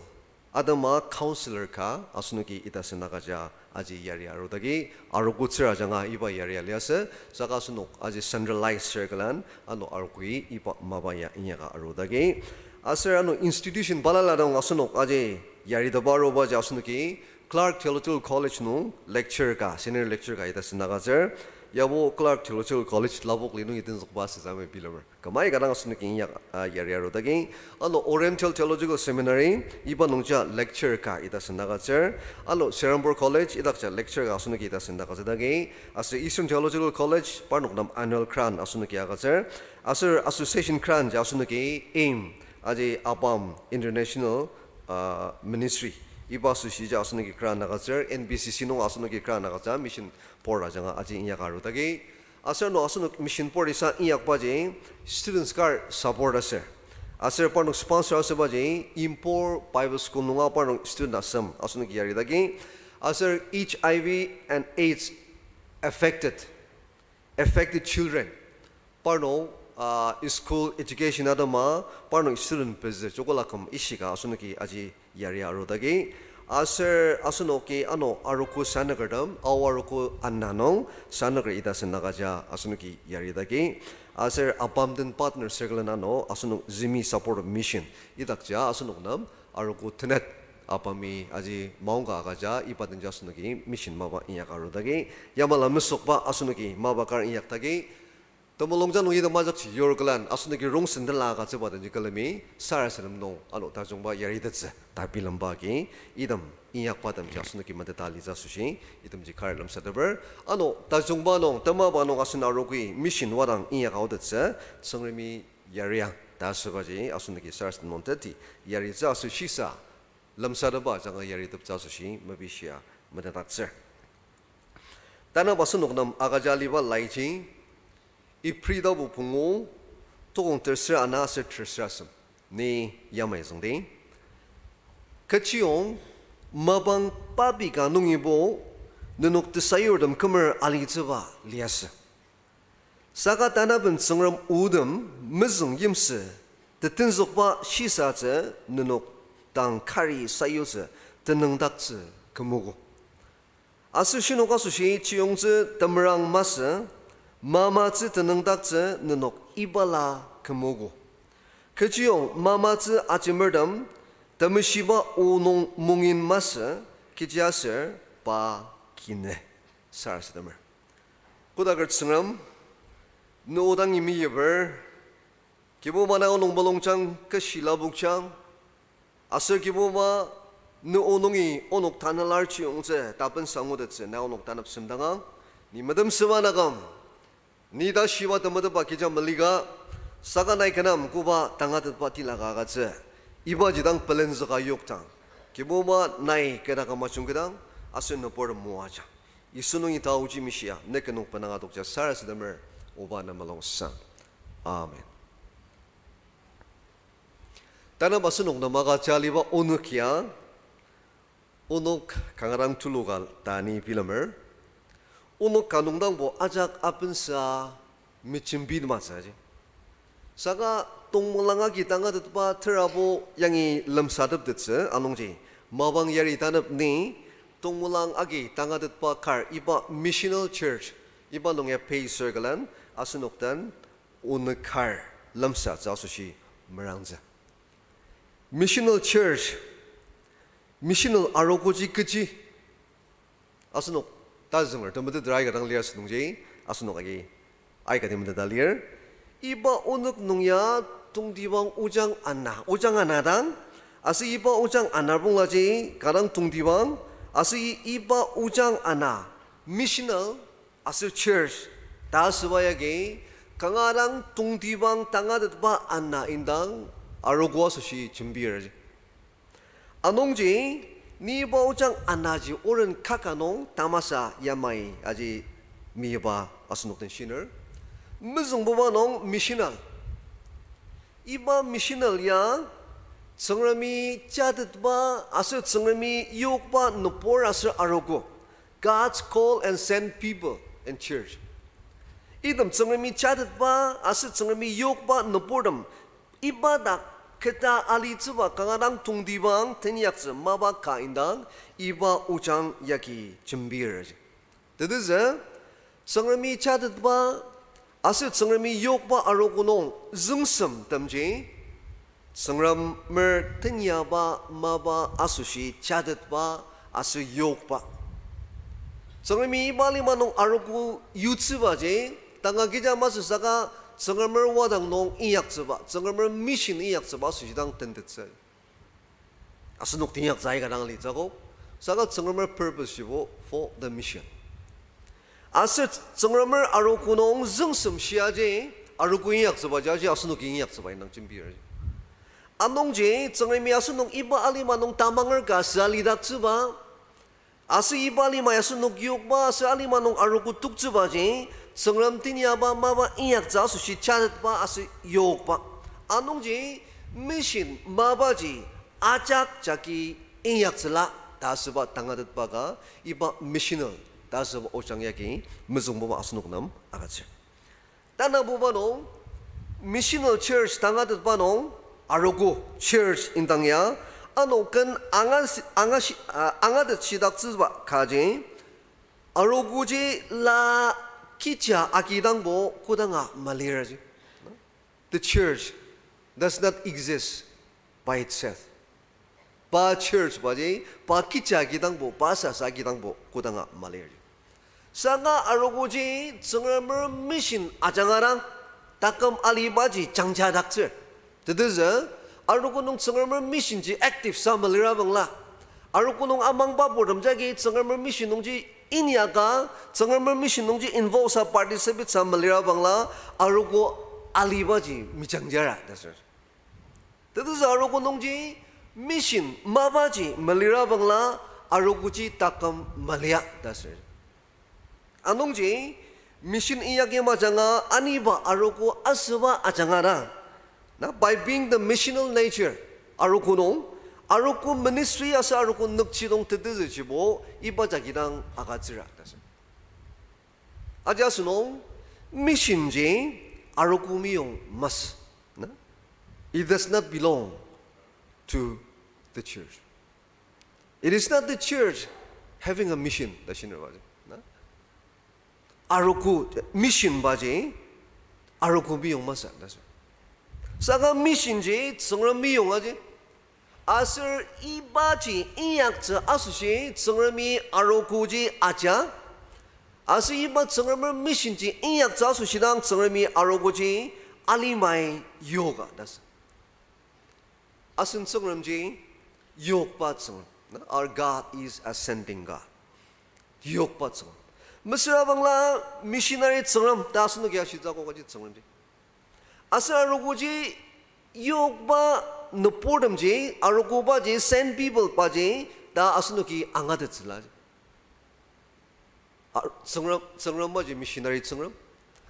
atema counselor ka asenoki ita sen agüja aji yari arudagi, arogotsür ajanga iba yari aliasü, saka asenok aji centralized circle-an ano arogoi iba mapa ya inyaka arudagi. Aser ano institution balala dang asenok aji yariteba arubaji asenoki Clark Theological College nung lecturer ka, senior lecturer ka ita sen agütsür. Yabo Clark Theological College lapok li nungi tenzükba asütsü mebilemer. Kümai ka dang asenoki inyak, ah, yari arudagi. Ano Oriental Theological Seminary, iba nungja lecturer ka ita sen agütsür. Ano Serampore College, idakja lecturer ka asenoki ita sen agütsüdagi. Aser Eastern Theological College, parnok nem annual grant asenoki agütsür. Aser association grant ji asenoki aim, aji ABAM International, ah, Ministry, iba asoshi ji asenoki grant agütsür, N B C C nung asenoki grant agütsür, mission board ajanga aji inyaka arudagi. Aser ano asenok mission board isa inyakbaji students kar support aser, aser parnok sponsor asübaji Impur Bible School nunga parnok student asem asenoki yaridagi. Aser H I V and AIDS affected, affected children, parnok, ah, school education atema parnok student pezü chokola küm ishika asenoki aji yari arudagi. Aser asenoki ano arogo sanükertem, Ao arogo ana nung sanüker ita sen agüja asenoki yaridagi. Aser ABAM den partner circle ano asenok Zimi Support Mission idakja asenok nem arogo tenet ABAMi aji maongka agüja iba denji asenoki mission mapa inyak arudagi. Yamala mesükba asenoki mapa kar inyakdagi. Temulung ja nung item ajakji yur külen asenoki rongsen tenla agütsüba denji külemi sarasadem nung ano tajungba yaritettsü ta bilemba agi item inyakba temji asenoki meteta alitsü asoshi itemji kar lemsateper. Ano tajungba nung temaba nung asen arogoi mission wadang inyak aotettsü Tsüngremi yariang ta asübaji asenoki sarasadem nung teti yaritsü asoshisa lemsateba ajanga yariteptsü asoshi mepishia metetdaktsür. Tanü asenok nem agüja aliba laiji, Ibri tapu pungu, tokong terser ana aser terser asem. Ni yamai züngdi. Kechiyong mapang papi ka nungibo nenok tesayurtem kümer alitsüba liasü. Saka tanaben Tsüngrem otem mezüng yimsü tetenzükba shisatsü nenok dang kari sayutsü tenüngdaktsü kümogo. Aser shinok asoshi chiyongtsü temerang masü, Mamatsü tenüngdaktsü nenok ibala kümogo. Kechiyong mamatsü ajemertem temeshiba o nung mungin masü, kechiaser pa kine. Sarasademer. Kodaker Tsüngrem, ne o dangi meyiper, Kibuba nai onok mulungjang, keshi lapokjang, aser Kibuba, ne o nungi onok tanela chiyongtsü tapen sangutettsü nai onok tanep semdangang, ni metemsüba naküm, ni ta shiba temetetba kecha melika, saka nai kü nem koba tangatetba tilaka agütsü, ibaji dang pelenzüka yokdang, Kibuba nai kü taküm ajungketang, aser nüburtem moajang. Yisu nungi taoji mishia, ne kü nung benanga adokja sarasademer, oba ne mulungsang. Amen. Tanü asenok nem agüja aliba onok ya, onok kanga dang tuluka ta ni bilemer. Onok ka nungdangbo ajak apensa mejembitematsüji. Saka tongmulang agi tangatetba terabo yangi lemsateptettsü anungji, mapang yari tanep ni tongmulang agi tangatetba kar iba missional church, iba nung ya pei circle-en asenok den onok kar lemsatsü asoshi merangtsü. Missional church, missional arogoji kechi, asenok tazünger temeteter aika dang lir asünungji, asenok agi aika temeteta lir. Iba onok nung ya tongtibang ojang ana, ojang ana dang, aser iba ojang ana banglaji kanga dang tongtibang, aser i- iba ojang ana, missional, aser church ta asüba yagi, kanga dang tongtibang tangatetba ana indang arogo asoshi jembir. Anungji, ni iba ojang anaji oren kaka nung tamasa yamai aji meyipa asenok den shiner. Mezüngbuba nung missional. Iba missional ya, Tsüngremi jatetba aser Tsüngremi yokba nübur aser arogo. God's call and sent people and church. Item Tsüngremi jatetba aser Tsüngremi yokba nüburtem iba dak keta alitsüba kanga dang tongtibang tenyaktsü mapa ka indang iba ojang yagi jembir. Tetezü, Tsüngremi jatetba aser Tsüngremi yokba arogo nung züngsemtemji, Tsüngremer tenyaba mapa asoshi jatetba aser yokba. Tsüngremi iba lima nung arogo yutsübaji, tanga kecha masü saka Tsüngremer wadang nung inyaktsüba, Tsüngremer mission inyaktsüba asoshi dang tentettsü. Asenok tenyaktsü aika dang alitsü akok, saka Tsüngremer purpose jibo for the mission. Aser Tsüngremer arogo nung züngsem shiaji, arogo inyaktsübaji aji asenoki inyaktsüba indang jembir. Anungji Tsüngremi asenok iba alima nung tamanger ka sü alidaktsüba, aser iba alima ya asenok yokba aser alima nung arogo toktsübaji, Tsüngrem tenyaba mapa inyaktsü asoshi jatetba aser yokba. Anungji mission mapaji ajak jagi inyaktsüla ta asüba tangatetba ka, iba missional ta asüba ojang yagi mezüngbuba asenok nem agütsür. Tanabuba nung, missional church tangatetba nung, arogo church indang ya, ano ken anga si- anga shi- ah, angatetshidaktsüba kaji, arogoji la kecha agidangbo kodanga maliraji. The church does not exist by itself. Pa church baji, pa kecha agidangbo, pa sasa agidangbo kodanga malir. Saka arogoji Tsüngremer mission ajanga dang, taküm alibaji jangjadaktsür. Tetezü, arogo nung Tsüngremer mission ji active sa malira bangla, arogo nung amangba purtem jagi Tsüngremer mission nungji inyaka, Tsüngremer mission nungji involve sa, participate sa malira bangla, arogo alibaji mejangjara ta asür. Tetezü arogo nungji mission mapaji malira bangla, arogoji taküm malia ta asür. Anungji mission inyaki majanga aniba arogo asüba ajanga dang, na, by being the missional nature, arogo nung, arogo ministry aser arogo nükjidong tetezüjibo iba jagi dang agütsüra ta asür. Aji asünung, mission ji arogo meyong masü, na? It does not belong to the church. It is not the church having a mission, ta shiner baji, na? arogo, mission baji arogo meyong masü ta sür. Saka mission ji Tsüngrem meyong aji. Aser ibaji inyaktsü asoshi Tsüngremi arogoji aja. Aser iba Tsüngremer mission ji inyaktsü asoshi dang Tsüngremi arogoji alimai yoka ta sür. Asen Tsüngremji yokba Tsüngrem. Our God is a sending God. Yokba Tsüngrem. Mesüra bangla missionary Tsüngrem ta asenoki ashitsü akok aji Tsüngremji. Aser arogoji yokba nüburtemji, arogobaji, sent people baji, ta asenoki angatettsüla. A, Tsüngrem, Tsüngrem baji missionary Tsüngrem.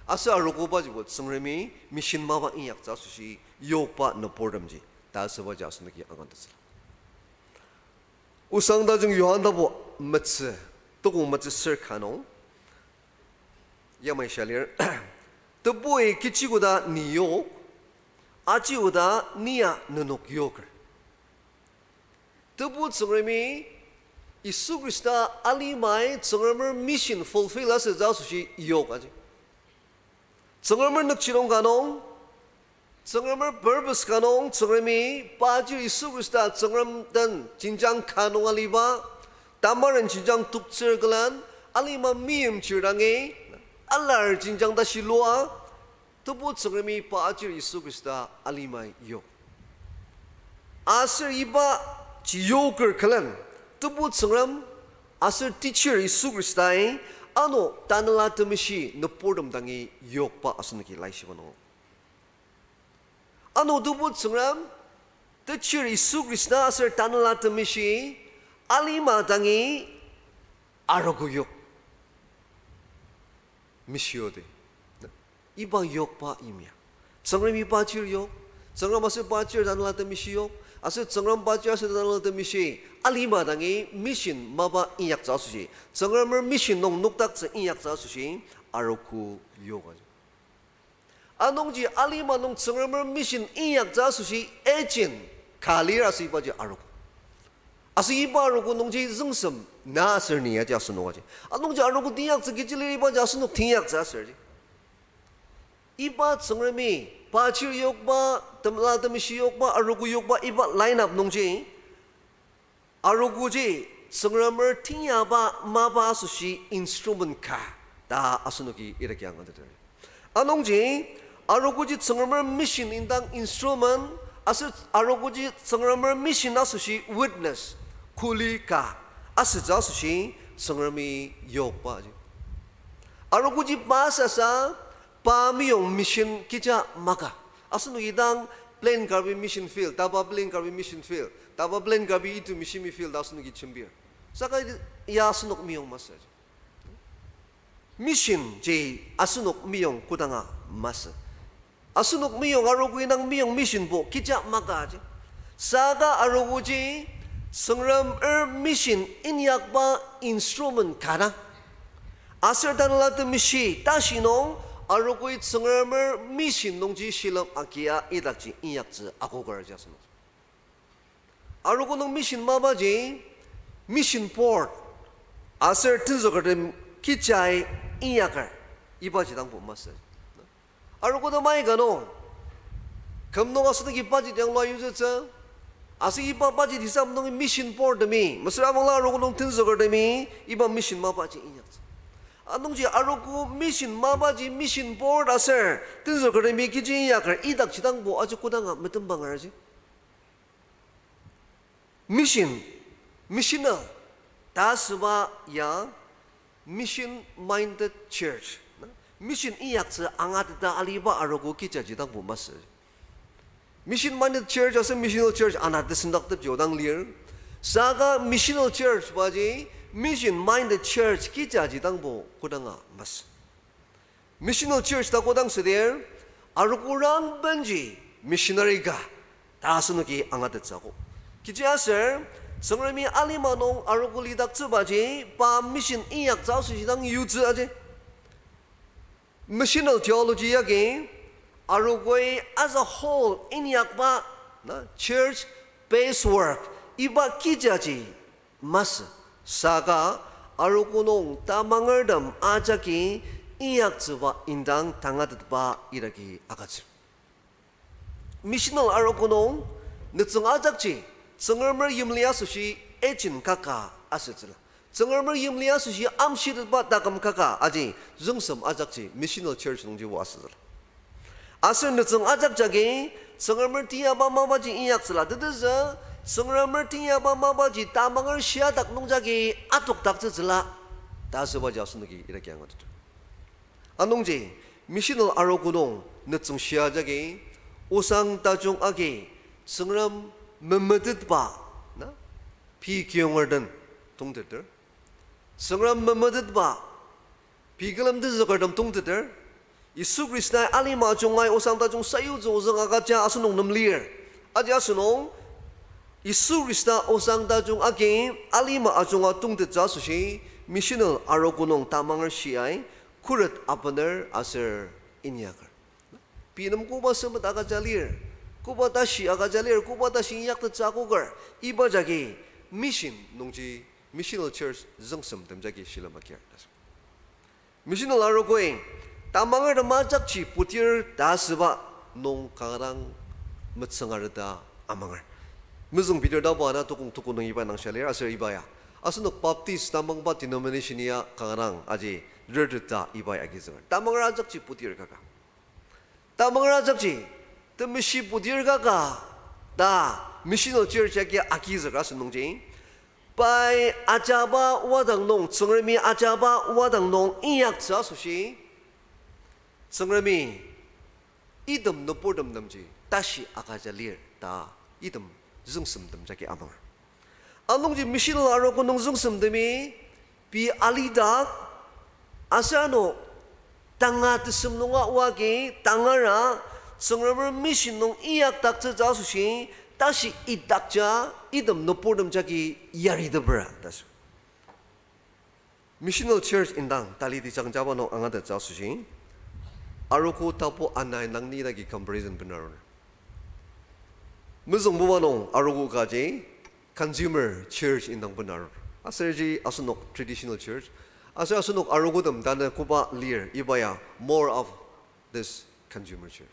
Aser arogobajibo Tsüngremi mission mapa inyaktsü asoshi yokba nüburtemji ta asübaji asenoki angatettsüla. Osang tajung Johan tapu metsü, tokong metsü ser ka nung yamai shia lir. Tebui kechi koda ni yok, aji oda nia nenok yoker. Tebu Tsüngremi Yisu Khrista alimai Tsüngremer mission fulfill asütsü asoshi yok aji. Tsüngremer nükjidong ka nung, Tsüngremer purpose ka nung, Tsüngremi pa chir Yisu Khrista Tsüngrem den jenjang ka nung aliba, tamaren jenjang toktsür külen, alima meimchir dangi, alar jenjang tashi lua, Tebu Tsüngremi pa chir Yisu Khrista alimai yok. Aser iba ji yoker külen, Tebu Tsüngrem aser Techir Yisu Khristai ano Tanela Temeshi nüburtem dangi yokba asenoki laishiba nung. Ano Tebu Tsüngrem, Techir Yisu Khrista aser Tanela Temeshi alima dangi arogo yok. Mishiodi. Iba yokba yimya. Tsüngremi pa chir yok. Tsüngrem aser pa chir Tanela Temeshi yok. Aser Tsüngrem pa chir aser Tanela Temeshi alima dangi mission mapa inyaktsü asoshi, Tsüngremer mission nung nokdaktsü inyaktsü asoshi, arogo yok aji. Anungji alima nung Tsüngremer mission inyaktsü asoshi agent ka lir aser ibaji arogo. Aser iba arogo nungji züngsem na aser ni aji asenok aji. Anungji arogo teinyaktsü kechi lir ibaji asenok teinyaktsü aser ji. Iba Tsüngremi, pa chir yokba, Tanela Temeshi yokba, arogo yokba, iba line up nungji, arogoji Tsüngremer teinyakba mapa asoshi instrument ka ta asenoki idaki angateter. Anungji, arogoji Tsüngremer mission indang instrument, aser arogoji Tsüngremer mission asoshi witness, kuli ka, asütsü asoshi Tsüngremi yokba ji. Arogoji pa sasa, pa meyong mission kecha maka. Asenoki dang Plain Karbi Mission Field, taba Plain Karbi Mission Field, taba Plain Karbi itu Mishimi Field ta asenoki jembir. Saka ya asenok meyong masü ji. Mission ji asenok meyong kodanga masü. Asenok meyong arogo indang meyong missionbo kecha maka ji. Saka arogoji Tsüngremer mission inyakba instrument ka dang. Aser Tanela Temeshi tashi nung arogoi Tsüngremer mission nungji shilem agia idakji inyaktsü akoker ji asenok. Arogo nung mission mapaji, mission board, aser tenzükertem kechai inyaker, ibaji dangbo masü. Arogo temai ka nung, küm nung asenoki budget yanglua yutsütsü, aser iba budget hisab nung mission board temi, mesüra bangla arogo nung tenzükertemi, iba mission mapaji inyaktsü. Anungji arogo mission mapaji mission board aser tenzükertemi kechi inyaker idakji dangbo aji kodanga metembanger ji. Mission, missional, ta süba ya mission minded church. Mission inyaktsü angateta aliba arogo kechaji dangbo masü. Mission minded church aser missional church ana tesendaktepji odang lir. Saka missional church baji mission minded church kechaji dangbo kodanga masü. Missional church ta kodang südir, arogo rangbenji missionary ka ta asenoki angatettsü akok. Kechiaser, Tsüngremi alima nung arogo lidaktsübaji pa mission inyaktsü asoshi dang yutsü aji. Missional theology yagi, arogoi as a whole inyakba, na, church based work, iba kechaji masü, saka arogo nung tamangertem ajaki inyaktsüba indang tangatetba idaki agütsür. Missional arogo nung, nütsüng ajakji, Tsüngremer yimli asoshi agent kaka asütsüla. Tsüngremer yimli asoshi amshitetba taküm kaka aji züngsem ajakji missional church nungji oa asütsüla. Aser nütsüng ajak jagi, Tsüngremer tiyaba mapaji inyaktsüla tetezü, Tsüngremer tiyaba mapaji tamanger shiadak nung jagi atokdaktsütsüla ta asübaji asenoki idaki angateter. Anungji, missional arogo nung nütsüng shia jagi, osang tajung agi, Tsüngrem memetetba, na, pei kiyongertem tongtiteter. Tsüngrem memetetba, pei külemtezükertem tongtiteter. Yisu Khristai alima ajungai osang tajung sayutsü ozüng agüja asenok nem lir. Aji asenok, Yisu Khrista osang tajung agi alima ajunga tongtettsü asoshi, missional arogo nung tamanger shiai, khuret abener aser inyaker. Pei nem koba sempet agüja lir, koba tashi agüja lir, koba tashi inyaktettsü akoker, iba jagi mission nungji, missional church züngsemtem jagi shilem akir. Missional arogoi, tamangertem ajakji putir ta asüba nung kanga dang metsüngareta amanger. Mezüng Peter tapu ana tukong tuko nung iba nang shia lir aser iba ya, asenok Baptist tamangba denomination ya kanga dang aji rerteta iba ya agizüker. Tamanger ajakji putir kaka. Tamanger ajakji, temeshi putir kaka, ta, missional church agi agizüker asü nungji, pai ajaba wadang nung, Tsüngremi ajaba wadang nung inyaktsü asoshi, Tsüngremi item nüburtem nemji tashi agüja lir ta item züngsemtem jagi amanger. Anungji missional arogo nung züngsemtemi pei alidak, aser ano tanga tesem nunga oagi tangara Tsüngremer mission nung inyakdaktsütsü asoshi tashi idakja item nüburtem jagi yaritepera ta asü. Missional church indang taliti jangjaba nung angatettsü asoshi, arogo tapu ana indang ni dagi comparison benaruner. Mezüngbuba nung arogo kaji consumer church indang benarur. Aserji asenok traditional church. Aser asenok arogotem tanü koba lir iba ya more of this consumer church.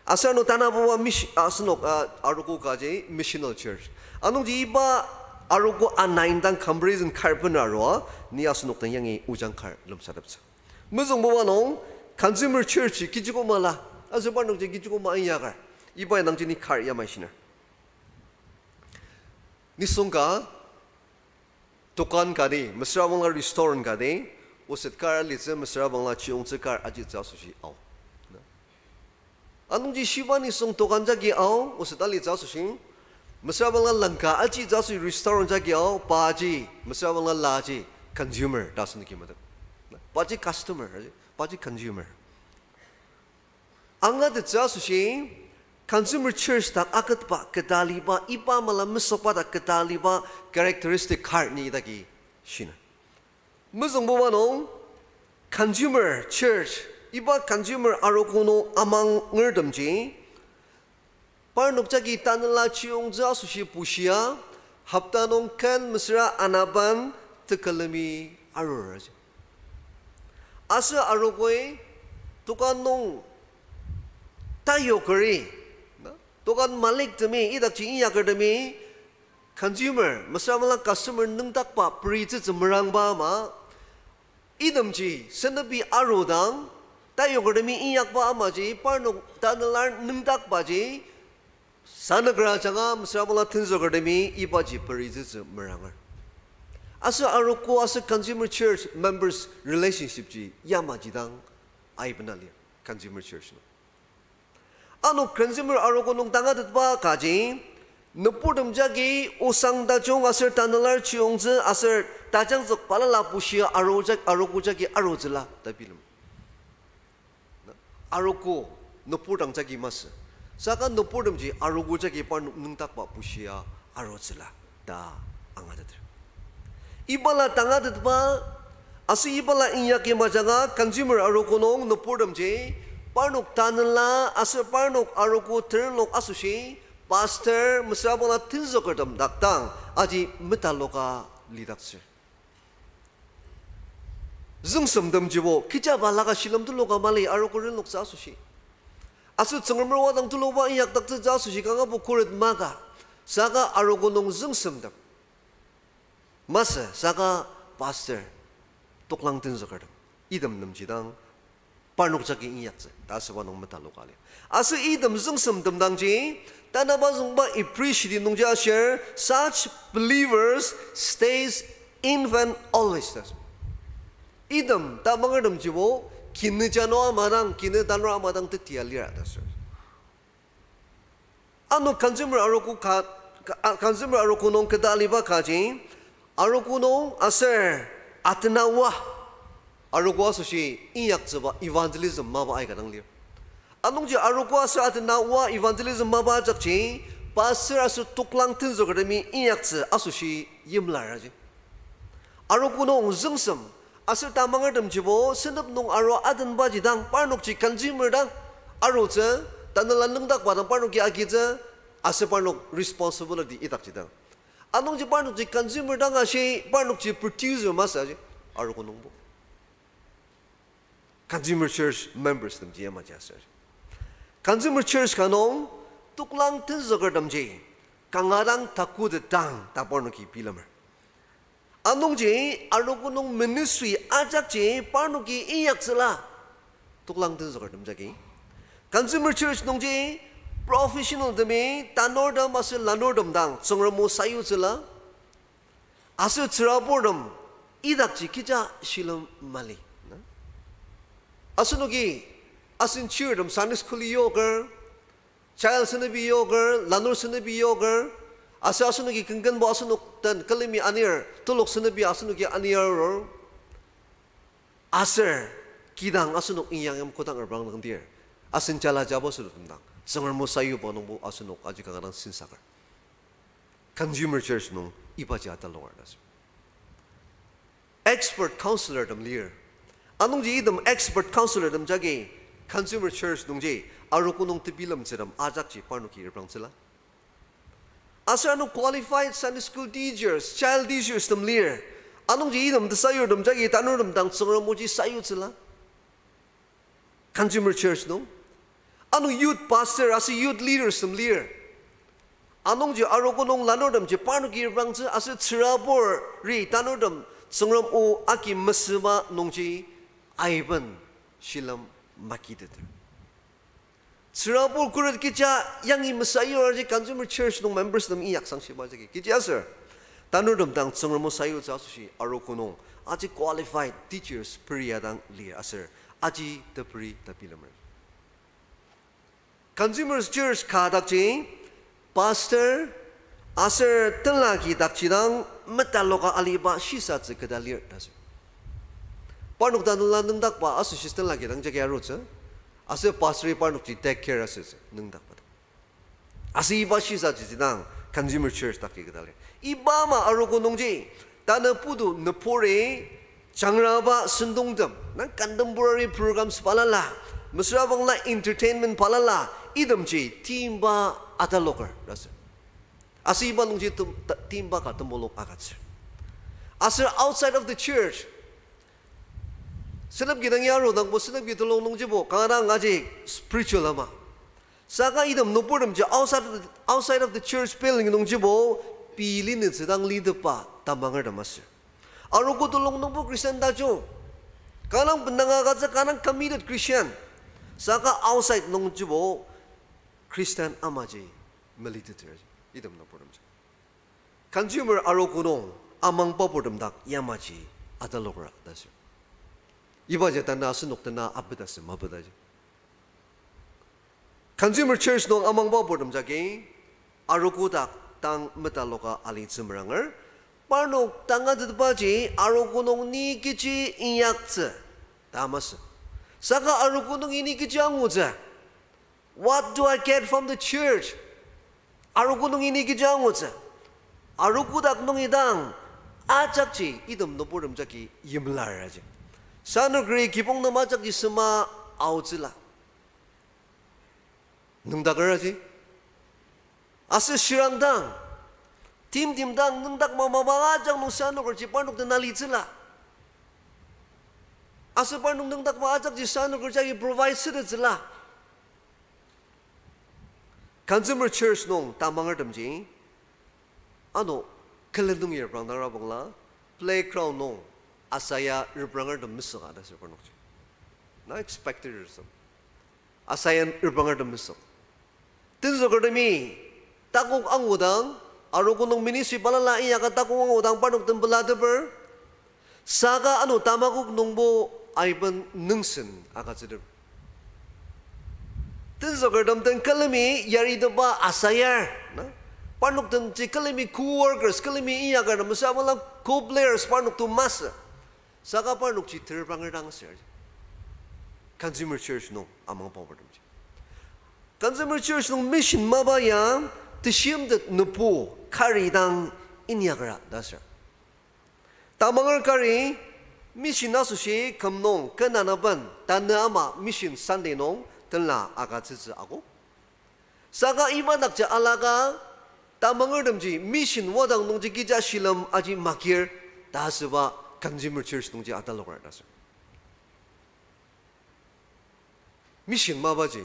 Aser ano tanabuba mis-, asenok, ah, arogo kaji missional church. Anungji iba arogo ana indang comparison kar benarua, ni asenok dang yangi ojang kar lemsateptsü. Mezüngbuba nung consumer church kechi koma la, aser parnokji kechi koma inyaker, iba indangji ni kar yamai shiner. Nisung ka, dokan kati, mesüra bangla restaurant kati, oset kar alitsü, mesüra bangla chiyongtsü kar ajitsü asoshi ao. Anungji shiba nisung dokan jagi ao, oset alitsü asoshi, mesüra bangla langka ajitsü asoshi restaurant jagi ao, paji, mesüra bangla laji, consumer ta asenoki metet. Paji customer, paji consumer. Angatettsü asoshi, consumer church dak aketba ketaliba, iba mala mesokba dak ketaliba characteristic kar ni dagi shiner. Mezüngbuba nung, consumer church, iba consumer arogo nung amangertemji, parnok jagi tanela chiyongtsü asoshi bushia, hopta nung ken mesüra anaben tekülemi arur aji. Aser arogoi, dokan nung tayokeri, na, dokan maliktemi, idakji inyakertemi, consumer, mesüra bangla customer nüngdakba peritsütsü merangba ama, itemji senepi arudang, tayokertemi inyakba amaji, parnok tanelar nüngdakbaji, sanükra ajanga mesüra bangla tenzükertemi ibaji peritsütsü meranger. Aser arogo aser consumer church members relationship ji yamaji dang aibena lir consumer church nung. Ano consumer arogo nung tangatetba kaji, nüburtem jagi osang tajung aser tanelar chiyongtsü aser tajangzük balala bushia aro ja-, arogo jagi arutsüla ta bilemer. Arogo nübur dang jagi masü. Saka nüburtemji arogo jagi parnok nüngdakba bushia arutsüla ta angateter. Ibala tangatetba, aser ibala inyaki majanga consumer arogo nung nüburtemji, parnok tanela aser parnok arogo terenlok asoshi, pastor, mesüra bangla tenzükertem dakdang, aji metaloka lidaktsür. Züngsemtemjibo, kecha balaka shilem tuluka mali arogo renloktsü asoshi. Aser Tsüngremer wadang tuluba inyakdaktsütsü asoshi kangabo khuret maka, saka arogo nung züngsemtem masü, saka pastor, toklang tenzükertem, item nemji dang parnok jagi inyaktsü ta asüba nung metaloka lir. Aser item züngsemtem dangji, tanaba züngba Ibri shidi nungji ashir, such believers stays infant always ta. Item tamangertemjibo, kinü jano ama dang, kinü tanur ama dang tetia lira ta sür. Ano consumer arogo ka, ka, a, consumer arogo nung keta aliba kaji, arogo nung aser atena oa arogo asoshi inyaktsüba evangelism mapa aika dang lir. Anungji arogo aser atena oa evangelism mapa ajakji, pastor aser toklang tenzükertemi inyaktsü asoshi yimlar aji. Arogo nung züngsem, aser tamangertemjibo, senep nung arua adenbaji dang, parnokji consumer dang, arutsü, tanela nüngdakba dang parnoki agitsü, aser parnok responsibility idakji dang. Anungji parnokji consumer dang ashi, parnokji producer masü aji, arogo nungbo. Consumer church members temji yamaji aser, consumer church ka nung toklang tenzükertemji kanga dang takutetang ta parnoki bilemer. Anungji arogo nung ministry ajakji parnoki inyaktsüla, toklang tenzükertem jagi. Consumer church nungji professional temi tanurtem aser lanurtem dang Tsüngrem o sayutsüla. Aser tsüraburtem idakji kecha shilem mali, na? Asenoki asen chirtem Sunday school yoker, child senepi yoker, lanur senepi yoker, aser asenoki kenkenbo asenok den külemi anir, telok senepi asenoki anir arur. Aser kidang asenok inyaktsü kodang reprang dangdir, asen jala jabo sütem dang Tsüngrem o sayuba nungbo asenok aji kanga dang sensaker. Consumer church nung ibaji ataloker ta sür. Expert counselor tem lir. Anungji item expert counselor tem jagi consumer church nungji arogo nung tebilemtsütem ajakji parnoki reprangtsüla. Aser ano qualified Sunday school teachers, child teachers tem lir. Anungji item tesayurtem jagi tanurtem dang Tsüngrem oji sayutsüla, consumer church nung. Ano youth pastor aser youth leaders tem lir. Anungji arogo nung lanurtemji parnoki reprangtsü aser tsüraburi tanurtem Tsüngrem o agi mesüba nungji aiben shilem makiteter. Tsürabur khuret kecha yangi mesayur aji consumer church nung members tem inyaksang shiba jagi. Kechiaser tanurtem dang Tsüngrem o sayutsü asoshi arogo nung aji qualified teachers peria dang lir aser aji teperi ta bilemer. Consumer church ka dakji pastor aser tenlaki dakji dang metaloka aliba shisatsü keta lir ta sür. Parnok tanela nüngdakba asoshi tenlaki dang jagi arutsü, aser pastori parnokji take care asütsü nüngdakba dang. Aser iba shisatsüji dang consumer church dakji keta lir. Iba ama arogo nungji, tanü putu nüburi jangraba sentongtem, na contemporary programs balala, mesüra bangla entertainment balala, itemji timba ataloker ta sür. Aser iba nungji tem-, ta-, timba ka temulung agütsür. Aser outside of the church, senepki dang ya arudangbo, senepki telung nungjibo kanga dang aji spiritual ama. Saka item nüburtemji outside of the, outside of the church building nungjibo pei linitsü dang litepba tamangertem aser, arogo telung nungbo Christian tajung, kanga dang bendanga agütsü, kanga dang committed Christian, saka outside nungjibo Christian amaji meliteter, item nüburtemji. Consumer arogo nung amangba purtem dak yamaji ataloker ta sür. Ibaji tanü asenok dena apeta sü mapeta ji. Consumer church nung amangba purtem jagi arogo dak dang metaloka alitsü meranger. Parnok tangatetbaji arogo nung ni kechi inyaktsü ta masü. Saka arogo nung ni kechi angutsü. What do I get from the church? Arogo nung ni kechi angutsü. Arogo dak nungi dang ajakji item nüburtem jagi yimlar aji. Sanokri kibong nem ajakji sema aotsüla, nüngdaker aji. Aser shirang dang, timtem dang nüngdak mamaba ajak nung sanokerji parnok den alitsüla. Aser parnok nüngdakba ajakji sanüker jagi provide sütettsüla. Consumer church nung tamangertemji, ano külen nung reprangdang rabangla, playground nung asaya reprangertem mesüka ta sür parnokji. Na expected result. Asaya reprangertem mesük. Tenzükertemi takok angudang, arogo nung ministry balala inyaka takok angudang parnok tembelateper, saka ano tamakok nungbo aiben nüngsen agütsüteper. Tenzükertem den külemi yaritepa asayar, na? Parnok denji külemi co-workers, külemi inyakertem, mesüra bangla co-players parnok to masü. Saka parnokji terbanger dang ser. Consumer church nung amangba parnokji. Consumer church nung mission mapa ya, teshimtet nübu kari dang inyakra ta ser. Tamanger kari, mission asoshi küm nung kena nüben tanü ama Mission Sunday nung tenla agütsütsü akok. Saka iba dakji alaka, tamangertemji mission wadang nungji kecha shilem aji makir ta asüba consumer church nungji atalokra ta ser. Mission mapaji,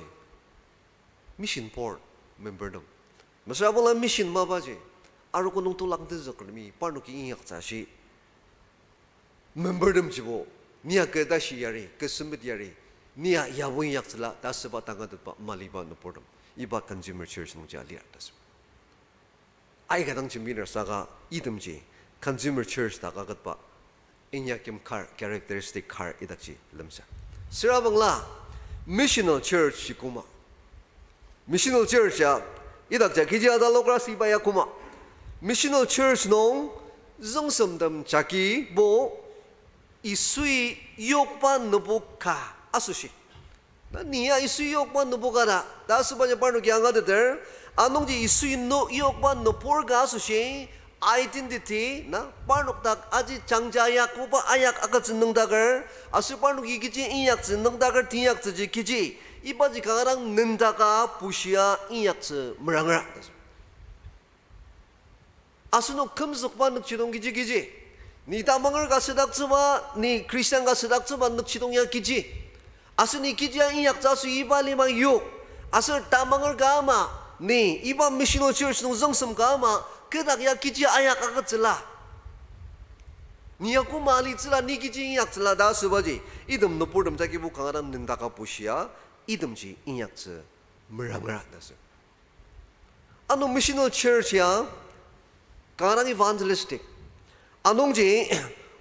mission board membertem, mesüra bangla mission mapaji, arogo nung tolak tenzükertemi parnoki inyaktsü ashi, membertemjibo, ni ya kü tashi yari, kü sempet yari, ni ya yabo inyaktsüla ta asüba tangatetba maliba nüburtem, iba consumer church nungji alir ta sür. Aika dang jembir saka itemji consumer church ta kaketba inyakyim kar, characteristic kar idakji lemsür. Süra bangla missional church ji koma. Missional church ya idakji kechi atalokrasi iba ya koma. Missional church nung züngsemtem jagibo Yisui yokba nübur ka asoshi. Na ni ya Yisui yokba nübur ka ta, ta asübaji parnoki angateter, anungji Yisui no yokba nübur ka asoshi, identity, na, parnok dak aji jangja ya koba ayak agütsü nüngdaker, aser parnoki kechi inyaktsü nüngdaker teinyaktsüji kechi, ibaji kanga dang nüngdaka bushia inyaktsü meranger. Asenok kümzükba nükjidong kechi kechi. Ni tamanger ka südaktsüba, ni Christian ka südaktsüba nükjidong ya kechi. Aser ni kechi ya inyaktsü asoshi iba lima yok. Aser tamanger ka ama, ni iba missional church nung züngsem ka ama, kü dak ya kechi ayak agütsüla. Ni ya koma alitsüla, ni kechi inyaktsüla ta asübaji, item nüburtem jagibo kanga dang nüngdaka bushia, itemji inyaktsü meranger ta sür. Ano missional church ya kanga dang evangelistic. Anungji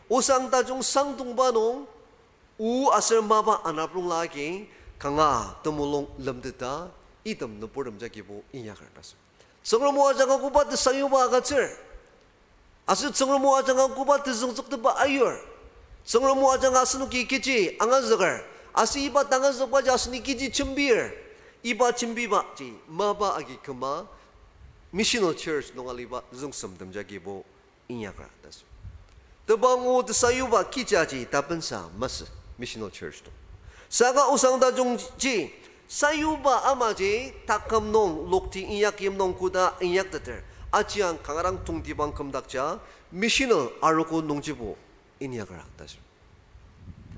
osang tajung sangdongba nung o aser mapa anaprongla agi kanga temulung lemteta item nüburtem jagibo inyaker ta sür. Tsüngrem o ajanga koba tesayuba agütsür. Aser Tsüngrem o ajanga koba tezüngzüktepba ayur. Tsüngrem o ajanga asenoki kechi angazüker. Aser iba tangazükbaji aseni kechi jembir. Iba jembibaji mapa agi küma missional church nung aliba züngsemtem jagibo inyakra ta sür. Tebang o tesayuba kijaji tapensa masü missional church nung. Saka osang tajungji sayuba amaji taküm nung lokti inyakyim nung koda inyakteter. Ajiang kanga dang tongtibang kümdakja missional arogo nungjibo inyakra ta sür.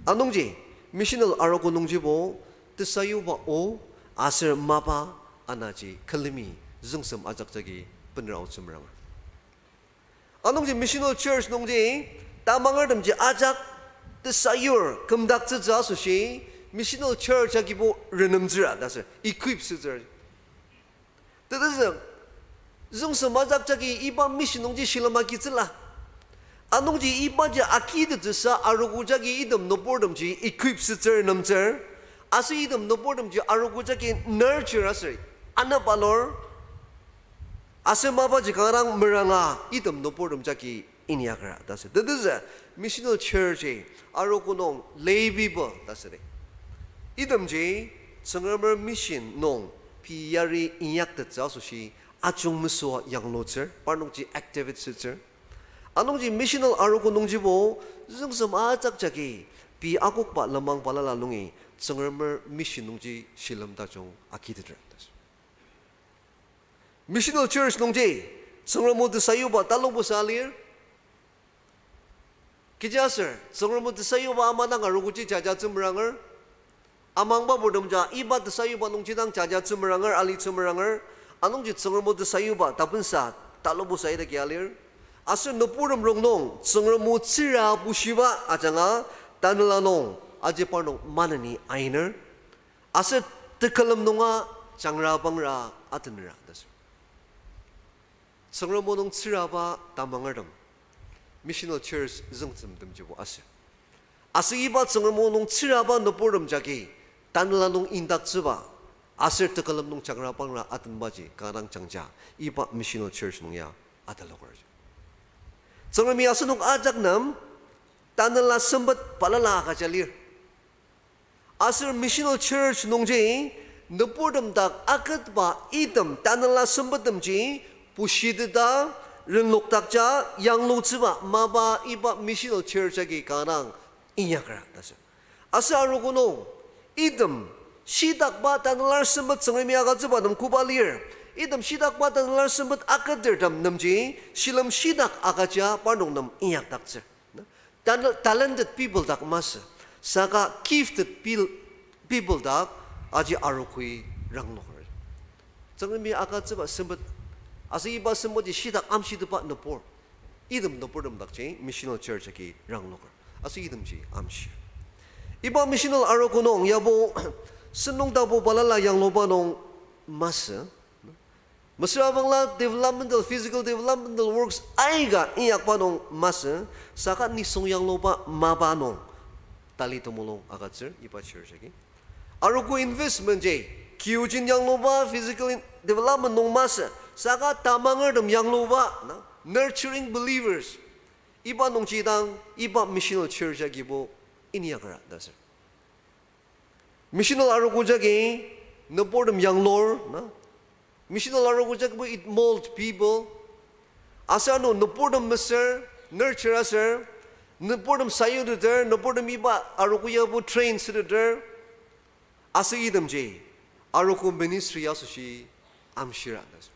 Anungji missional arogo nungjibo tesayuba o aser mapa anaji külemi züngsem ajak jagi bener aotsü meranger. Anungji missional church nungji tamangertemji ajak tesayur kümdaktsütsü asoshi missional church agibo renemtsüra ta sür equip sütsür. Tetezü, züngsem ajak jagi iba mission nungji shilem agitsüla. Anungji ibaji agitettsüsa arogo jagi item nüburtemji equip sütsür nemtsür. Aser item nüburtemji arogo jagi nurture aser anepalur. Aser mapaji kanga dang meranga item nüburtem jagi inyakra ta sür. Tetezü missional church-i arogo nung lay people ta südi. Itemji Tsüngremer mission nung pei yari inyaktettsü asoshi ajung mesüa yanglutsür, parnokji activate sütsür. Anungji missional arogo nungjibo züngsem ajak jagi pei akokba lenmang balala nungi Tsüngremer mission nungji shilem tajung agiteter ta sür. Missional church nungji Tsüngrem o tesayuba talongbusa lir. Kechiaser, Tsüngrem o tesayuba ama dang arogoji jaja tsümeranger. Amangba purtem ja, iba tesayuba nungji dang jaja tsümeranger, ali tsümeranger. Anungji Tsüngrem o tesayuba, tapensa, talubu sa idaki alir. Aser nüburtem rongnung, Tsüngrem o tsüra bushiba ajanga, tanela nung, aji parnok maneni ainer. Aser tekülem nunga jangra pangra atenera ta sür. Tsüngrem o nung tsüraba tamangertem, missional church züngsemtemjibo aser. Aser iba Tsüngrem o nung tsüraba nüburtem jagi, tanela nung indaktsüba, aser tekülem nung jangra pangra atenbaji kanga dang jangja, iba missional church nung ya ataloker. Tsüngremi asenok ajak nem, tanela sempet balala agüja lir. Aser missional church nungji, nüburtem dak aketba item tanela sempettemji, bushiteta, renlokdakja, yanglutsüba mapa iba missional church agi kanga dang inyakra ta sür. Aser arogo nung, item, shitakba tanela sempet Tsüngremi agütsüba nem koba lir, item shitakba tanela sempet aketertem nemji, shilem shitak agüja parnok nem inyakdaktsür. Tal-, talented people dak masü, saka gifted pil-, people dak aji arogoi rangloker. Tsüngremi agütsüba sempet, aser iba sempetji shitak amshiteba nübur. Item nüburtem dakji missional church agi rangloker. Aser itemji amshi. Iba missional arogo nung yabo sentong tapu balala yangluba nung masü. Mesürabangla developmental, physical developmental works aika inyakba nung masü, saka nisung yangluba mapa nung tali temulung agütsür iba church agi. Arogo investment ji, kiujin yangluba physical in-, development nung masü, saka tamangertem yangluba, na, nurturing believers. Iba nungji dang, iba missional church agibo inyakra ta sür. Missional arogo jagi nüburtem yanglur, na? Missional arogo jagibo it mold people. Aser ano nüburtem mesür, nurture aser, nüburtem sayuteter, nüburtem iba arogo yabo train süteter. Aser itemji, arogo ministry asoshi amshira ta sür.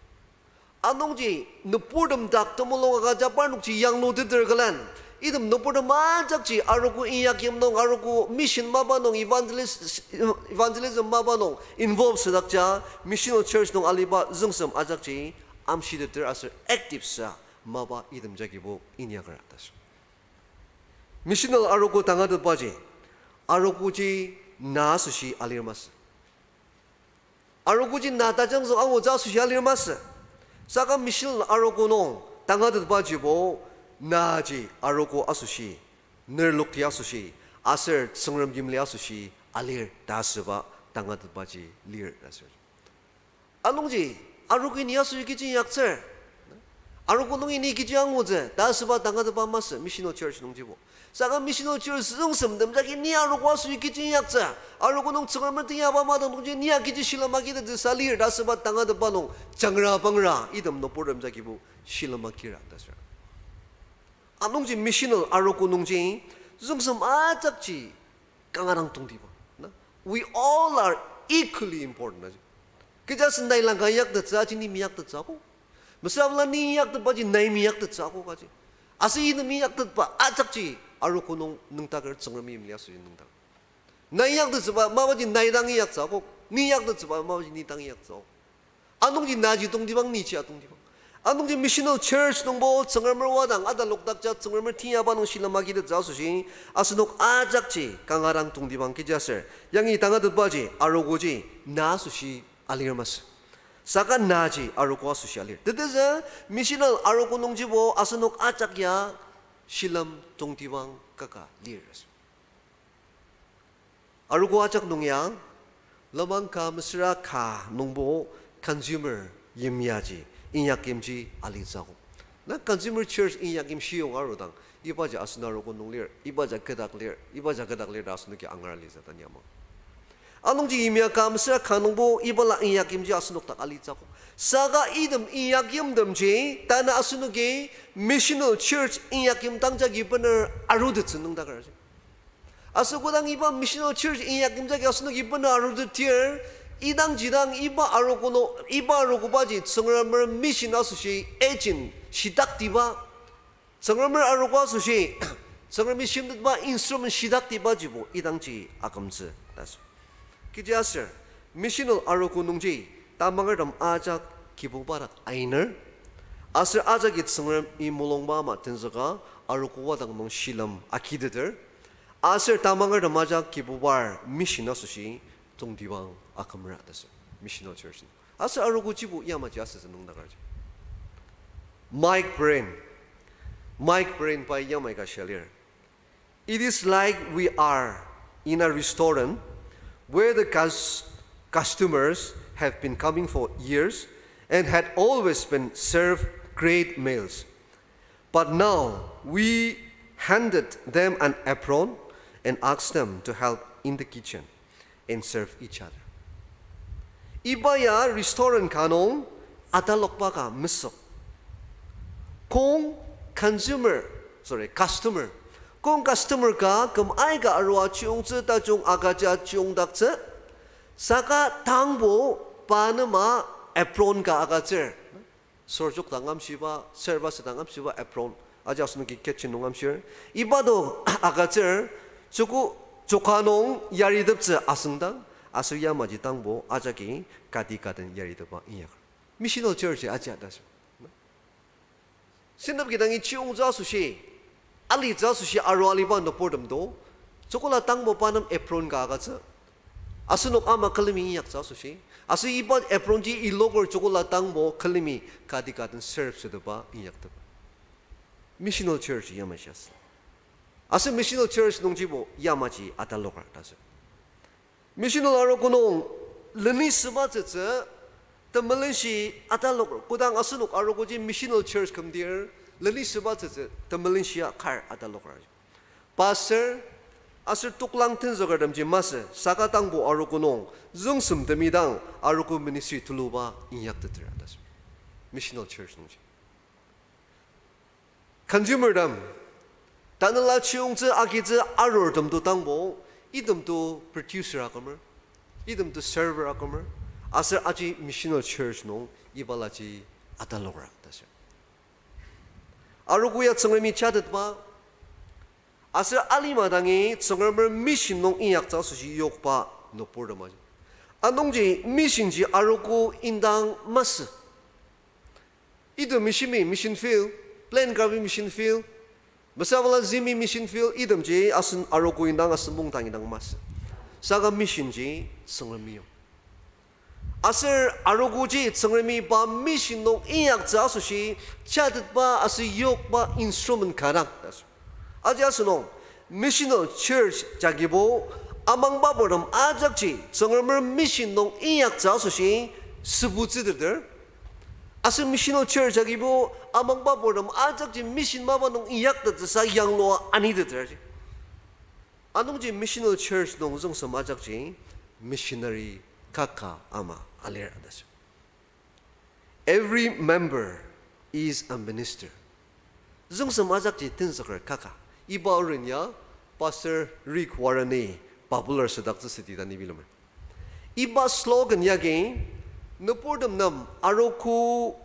Anungji nüburtem dak temulung agüja parnokji yangluteter külen, item nüburtem ajakji arogo inyakyim nung, arogo mission mapa nung, evangelis-, evangelism mapa nung involve südakja, missional church nung aliba züngsem ajakji amshiteter aser active sa mapa item jagibo inyakra ta sür. Missional arogo tangatetbaji, arogoji na asoshi alir masü. Arogoji na tajangzük angutsü asoshi alir masü. Saka missional arogo nung tangatetbajibo naji arogo asoshi, nerlokti asoshi, aser Tsüngrem yimli asoshi alir ta asüba tangatetbaji lir ta sür. Anungji, arogo ni asoshi kechi inyaktsür. Arogo nungi ni kechi angutsü ta asüba tangatetba masü missional church nungjibo. Saka missional church züngsemtem jagi ni arogo asoshi kechi inyaktsü, arogo nung Tsüngrem teyaba madang nungji ni ya kechi shilem agitettsüsa lir ta asüba tangatetba nung jangra pangra item nüburtem jagibo shilem agira ta sür. Anungji missional arogo nungji züngsem ajakji kanga dang tongtibang, na? We all are equally important, na? Kechiasen nai langka inyaktettsü aji ni meinyaktettsü akok. Mesüra bala ni inyaktetbaji nai meinyaktettsü akok aji. Aser item inyaktetba ajakji arogo nung nüngdaker Tsüngrem yimli asoshi nüngdak. Nai inyaktettsüba mapaji nai dang inyaktsü akok. Ni inyaktettsüba mapaji ni dang inyaktsü akok. Anungji naji tongtibang, niji atongtibang. Anungji missional church nungbo Tsüngremer wadang atalokdakja Tsüngremer teyaba nung shilem agitettsü asoshi, asenok ajakji kanga dang tongtibang kechiaser. Yangi tangatetbaji, arogoji, na asoshi alir masü. Saka naji arogo asoshi alir. Tetezü, missional arogo nungjibo asenok ajak ya shilem tongtibang kaka lir. Arogo ajak nung ya, lenmang ka mesüra ka nungbo consumer yimyaji, inyakyimji alitsü akok. Na consumer church inyakyim shiyong arudang, ibaji asen arogo nung lir, ibaji kedak lir, ibaji kedak lir ta asenoki angar alitsü ta nyamang. Anungji yimya ka mesüra ka nungbo ibala inyakyimji asenok dak alitsü akok. Saka item inyakyimtemji, tanü asenoki missional church inyakyim dang jagi bener arutettsü nüngdaker ji. Aser kodang iba missional church inyakyim jagi asenoki bener arutetdir, idangji dang iba arogo nung, iba arogobaji Tsüngremer mission asoshi agent shidaktiba, Tsüngremer arogo asoshi Tsüngremi shimtetba instrument shidaktibajibo idangji akümtsü ta sür. Kechiaser, missional arogo nungji, tamangertem ajak Kibuba dak ainer, aser ajaki Tsüngremi mulungba ama tenzüka, arogo wadang nung shilem agiteter, aser tamangertem ajak Kibubar mission asoshi tongtibang akümra ta sür. Missional church. Aser arogojibo yamaji asütsü nüngdakerji. Mike Breen. Mike Breen pai yamai ka shia lir. It is like we are in a restaurant where the cus-, customers have been coming for years and had always been served great meals. But now we handed them an apron and asked them to help in the kitchen and serve each other. Iba ya restaurant ka nung atalokba ka mesük. Kong consumer, sorry, customer. Kong customer ka küm aika arua chiyungtsü tajung agüja chiyungdaktsü. Saka tangbo pa nem apron ka agütsür. Sorjok dang amshiba, serba südang amshiba apron, aji asenoki kitchen nung amshir. Iba do agütsür, joko, joka nung yariteptsü asüngdang, aser yamaji tangbo ajaki kati kaden yaritepba inyak. Missional church aji ta sür. Sentep kidangi chiyungtsü asoshi, alitsü asoshi arua aliba nüburtem do, jokola tangbo pa nem apron ka agütsü. Asenok ama külemi inyaktsü asoshi. Aser iba apron ji iloker jokola tangbo külemi kati kaden serve süteba inyaktep. Missional church yamaji asü. Aser missional church nungjibo yamaji ataloker ta sür. Missional arogo nung lenisübatsütsü temelenshi ataloker. Kodang asenok arogoji missional church kümdir lenisübatsütsü temelenshia kar ataloker. Pastor, aser toklang tenzükertemji masü, saka tangbo arogo nung züngsem temidang arogo ministry tuluba inyakteter ta sür. Missional church nungji. Consumertem, tanela chiyungtsü agitsü arurtem to tangbo, item to producer akümer, item to server akümer, aser aji missional church nung ibalaji ataloker ta sür. Arogo ya Tsüngremi jatetba, aser alima dangi Tsüngremer mission nung inyaktsü asoshi yokba nüburtem aji. Anungji mission ji arogo indang masü. Item mishimi mission field, Plant Groupmi mission field, mesüra bangla Zimi mission field, itemji asen arogo indang asen mungdang indang masü. Saka mission ji Tsüngremi yong. Aser arogoji Tsüngremi pa mission nung inyaktsü asoshi jatetba aser yokba instrument ka dang ta sür. Aji asünung, missional church jagibo amangba purtem ajakji Tsüngremer mission nung inyaktsü asoshi sübutsüteter. Aser missional church jagibo amangba purtem ajakji mission mapa nung inyaktettsüsa yanglua aniteter ji. Anungji missional church nung züngsem ajakji missionary kaka ama alir ta sür. Every member is a minister. Züngsem ajakji tenzüker kaka. Iba oren ya Pastor Rick Warren-i popular südaktsü südi ta ni bilemer. Iba slogan yagi, nüburtem nem arogo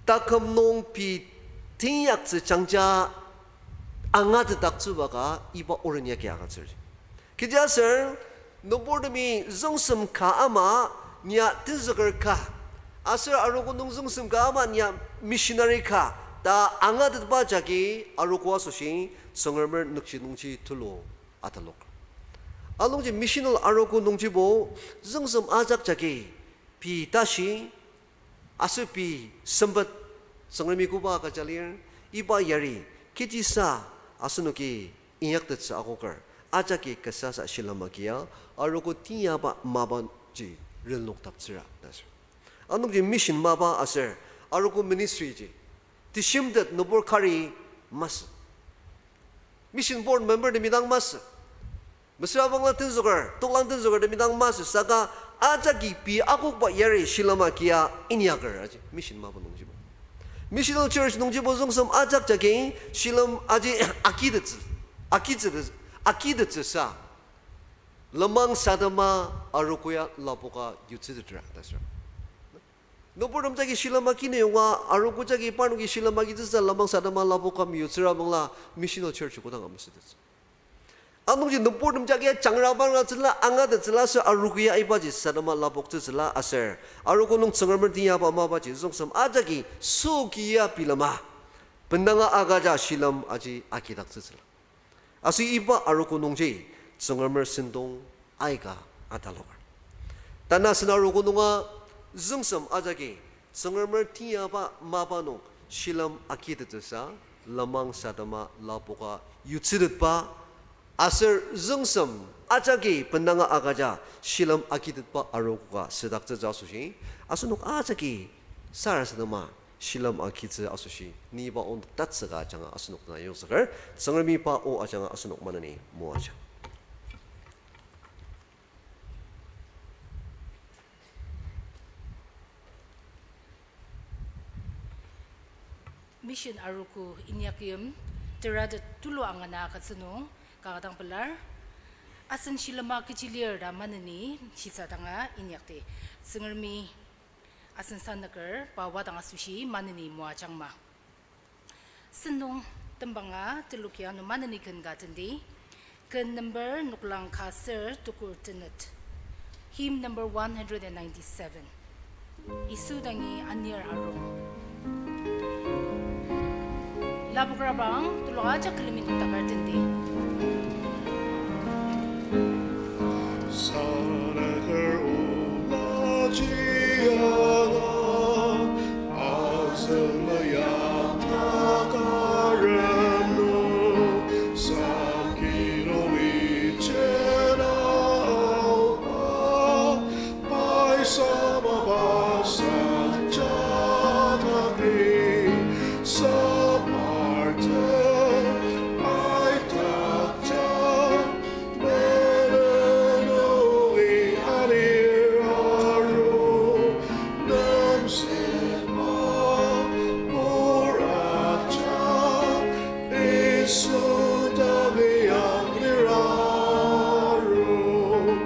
taküm nung pei teinyaktsü jangja angatetdaktsüba ka iba oren yagi agütsür. Kechiaser, nüburtemi züngsem ka ama, nia tenzüker ka, aser arogo nung züngsem ka ama nia missionary ka ta angatetba jagi arogo asoshi Tsüngremer nükjidongji tulu atalok. Anungji missional arogo nungjibo züngsem ajak jagi pei tashi, aser pei sempet Tsüngremi koba agüja lir, iba yari kechisa asenoki inyaktettsü akoker, ajaki kasasa shilem agia, arogo teinyaba mapaji renlokdaktsüra ta sür. Anungji mission mapa aser arogo ministry ji teshimtet nübur kari masü. Mission board membertemi dang masü. Mesüra bangla tenzüker, toklang tenzükertemi dang masü, saka ajaki pei akokba yari shilem agia inyaker aji mission mapa nungjibo. Missional church nungjibo züngsem ajak jagi shilem aji akitettsü, akitettsü, akitettsüsa lenmang sadema arogo ya lapoka yutsütetra ta sür. Nüburtem jagi shilem agi nung yonga, arogo jagi parnoki shilem agitsüsa lemang sadema lapoka meyutsüra bangla missional church kodang amsütettsü. Anungji nüburtem jagi jangra bangla tsüla angatettsüla aser arogo ya ibaji sadema lapoktsütsüla aser arogo nung Tsüngremer tiyaba mapaji züngsem ajaki sokia bilema, bendanga agüja shilem aji agidaktsütsüla. Aser iba arogo nungji Tsüngremer sentong aika ataloker. Tanü asen arogo nunga züngsem ajaki Tsüngremer tiyaba mapa nung shilem agitettsüsa lemang sadema lapoka yutsütetba aser züngsem ajaki bendanga agüja shilem agitetba arogo ka südaktsütsü asoshi, asenok ajaki sarasadema shilem agitsü asoshi, niba onok tatsüka ajanga asenok na yongzüker, Tsüngremi pa o ajanga asenok maneni moajang. Mission arogo inyakyim teratet tulu angana agütsü nung kanga dang pelar. Asen shilema kechi lir ta maneni shisadanga inyakdi. Tsüngremi asen sanüker pa wadang asoshi maneni moajangma. Sentong tembanga teloki ano maneni ken ka tendi. Ken number noklang ka ser tukur tenet. Hymn number one hundred and ninety-seven. Yisu dangi anir arung. Lapokrabang telok ajak külemi noktakar tendi. Sanaker ola jianga, azüngmaya takarem nung, saki nungi jena aoba, pai sama basa jadagi, samarten aitakja, menen nungi anir aru, nemsema moraja, Yisu dangi anir aru,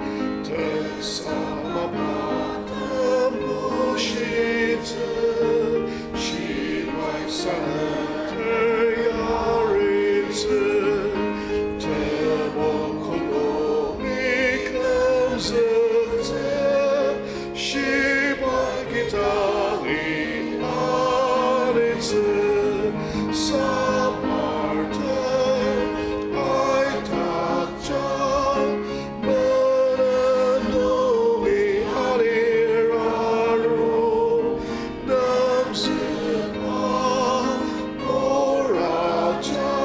tesamatem bushitsü, shibai sanaker yaritsü, tebong kokomi kümzüktsü, shibai kidangi alitsü, samarten aitakja, menen nungi anir aru, nemsema moraja,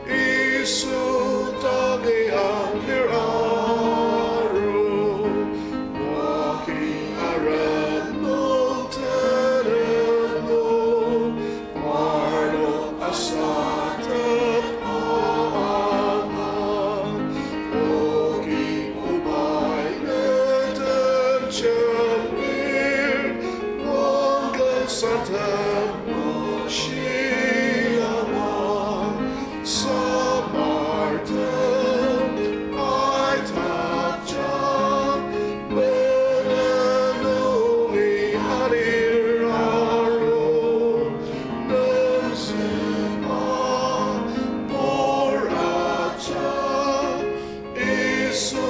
Yisu dangi anir aru, oki arem nung tenem nung, parnok asatep ama, oki obai meten jembir, wangken santem bushi ama, samartem aitakja, menen nungi anir aru, nemsema moraja, Yisu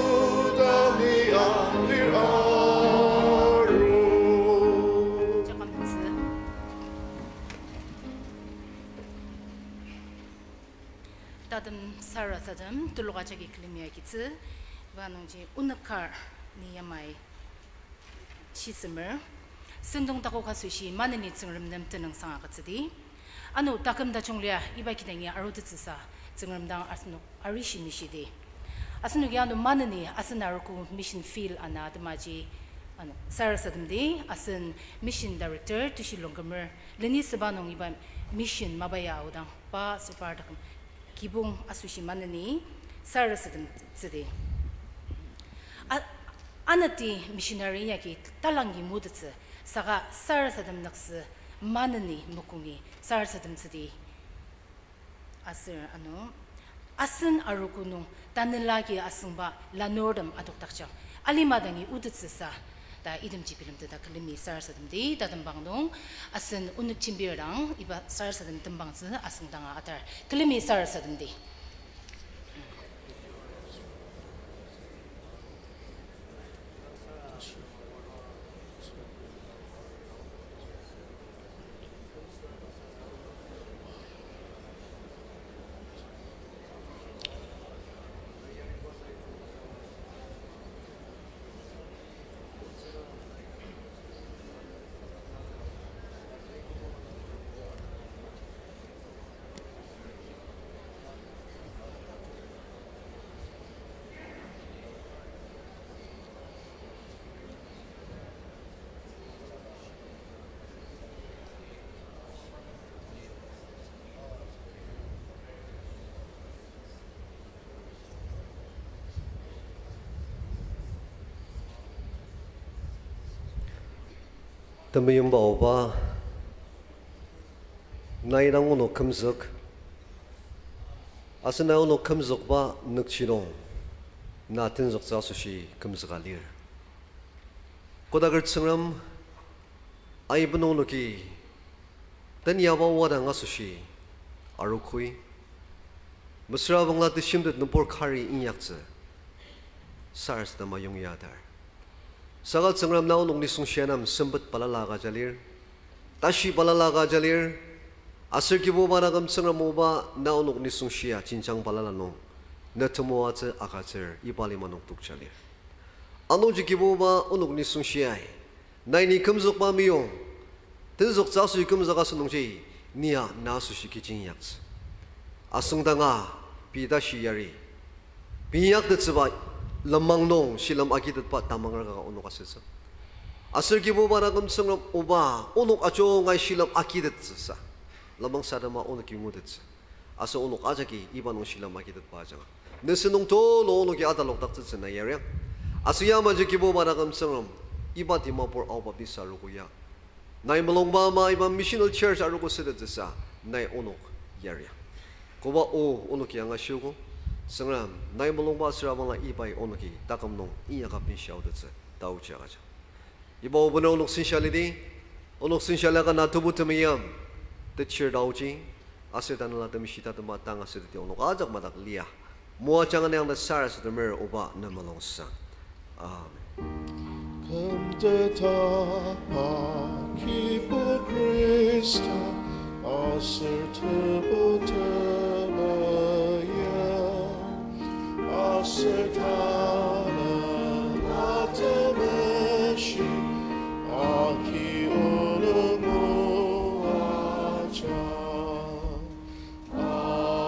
dangi anir aru. Tatem sarasadem telok ajaki külemi agitsü, iba nungji onük kar ni yamai shisemer, sentong takok asoshi maneni Tsüngrem nem tenüngsang agütsüdi. Ano taküm tajung lia iba kidangi arutettsüsa Tsüngrem dang asenok arishi mishidi. Asenoki ano maneni asen arogo mission field ana atemaji ano sarasademdi, asen mission director Tushi Longkumer, lenisüba nung iba mission mapa ya aodang pa süpar taküm kibong asoshi maneni sarasademtsüdi. A-, anati missionary inyaki talangi mutettsü, saka sarasadem nüktsü maneni mokongi sarasademtsüdi. Aser ano, asen arogo nung tanela agi asüngba lanurtem adokdakjang, alima dangi otettsüsa, Ta itemji bilemteta külemi sarasademdi tatembang nung, asen onük jembir dang iba sarasadem tembangtsü asüngdanga atar. Külemi sarasademdi. Temeimba Oba, nai dang onok kümzük, aser nai onok kümzükba nükjidong, na tenzüktsü asoshi kümzüka lir. Kodaker Tsüngrem, aiben onoki teniaba wadang asoshi arogoi, mesüra bangla teshimtet nübur kari inyaktsü sarasadema yongya atar. Saka Tsüngrem, na onok nisung shia nem sempet balala agüja lir, tashi balala agüja lir, aser Kibuba taküm Tsüngrem Oba, na onok nisung shia jenjang balala nung ne temoatsü agütsür iba lima nung tokja lir. Anungji Kibuba onok nisung shiai, nai ni kümzükba meyong, tenzüktsü asoshi kümzük asünungji, nia na asoshi kechi inyaktsü. Asüngdanga pei tashi yari, pei inyaktettsüba lenmang nung shilem agitetba tamanger ka onok asütsü. Aser Kibuba taküm Tsüngrem Oba, onok ajungai shilem agitettsüsa, lenmang sadema onoki ngutettsü. Aser onok ajaki iba nung shilem agitetba ajanga, nesü nung tulu onoki atalokdaktsütsü nai yariang. Aser yamaji Kibuba taküm Tsüngrem, iba Dimapur Ao Baptist arogo ya, nai mulungba ama iba missional church arogo sütettsüsa, nai onok yariang. Koba o onoki angashiogo, Tsüngrem, nai mulungba süra bangla ibai onoki taküm nung inyaka benshia aotettsü taoji agüjang. Iba obuna onok sensa lidi, onok sensa liaka na Tebu temeim, techir taoji, aser Tanela Temeshi tatema tang asüteti onok ajak madak lia, moajang aniang ta sarasademer Oba ne mulungsang. Amen. Kümtetba Kibu Khrista, aser Tebu temeim, aser Tanela Temeshi, agi onok moajang. Amen.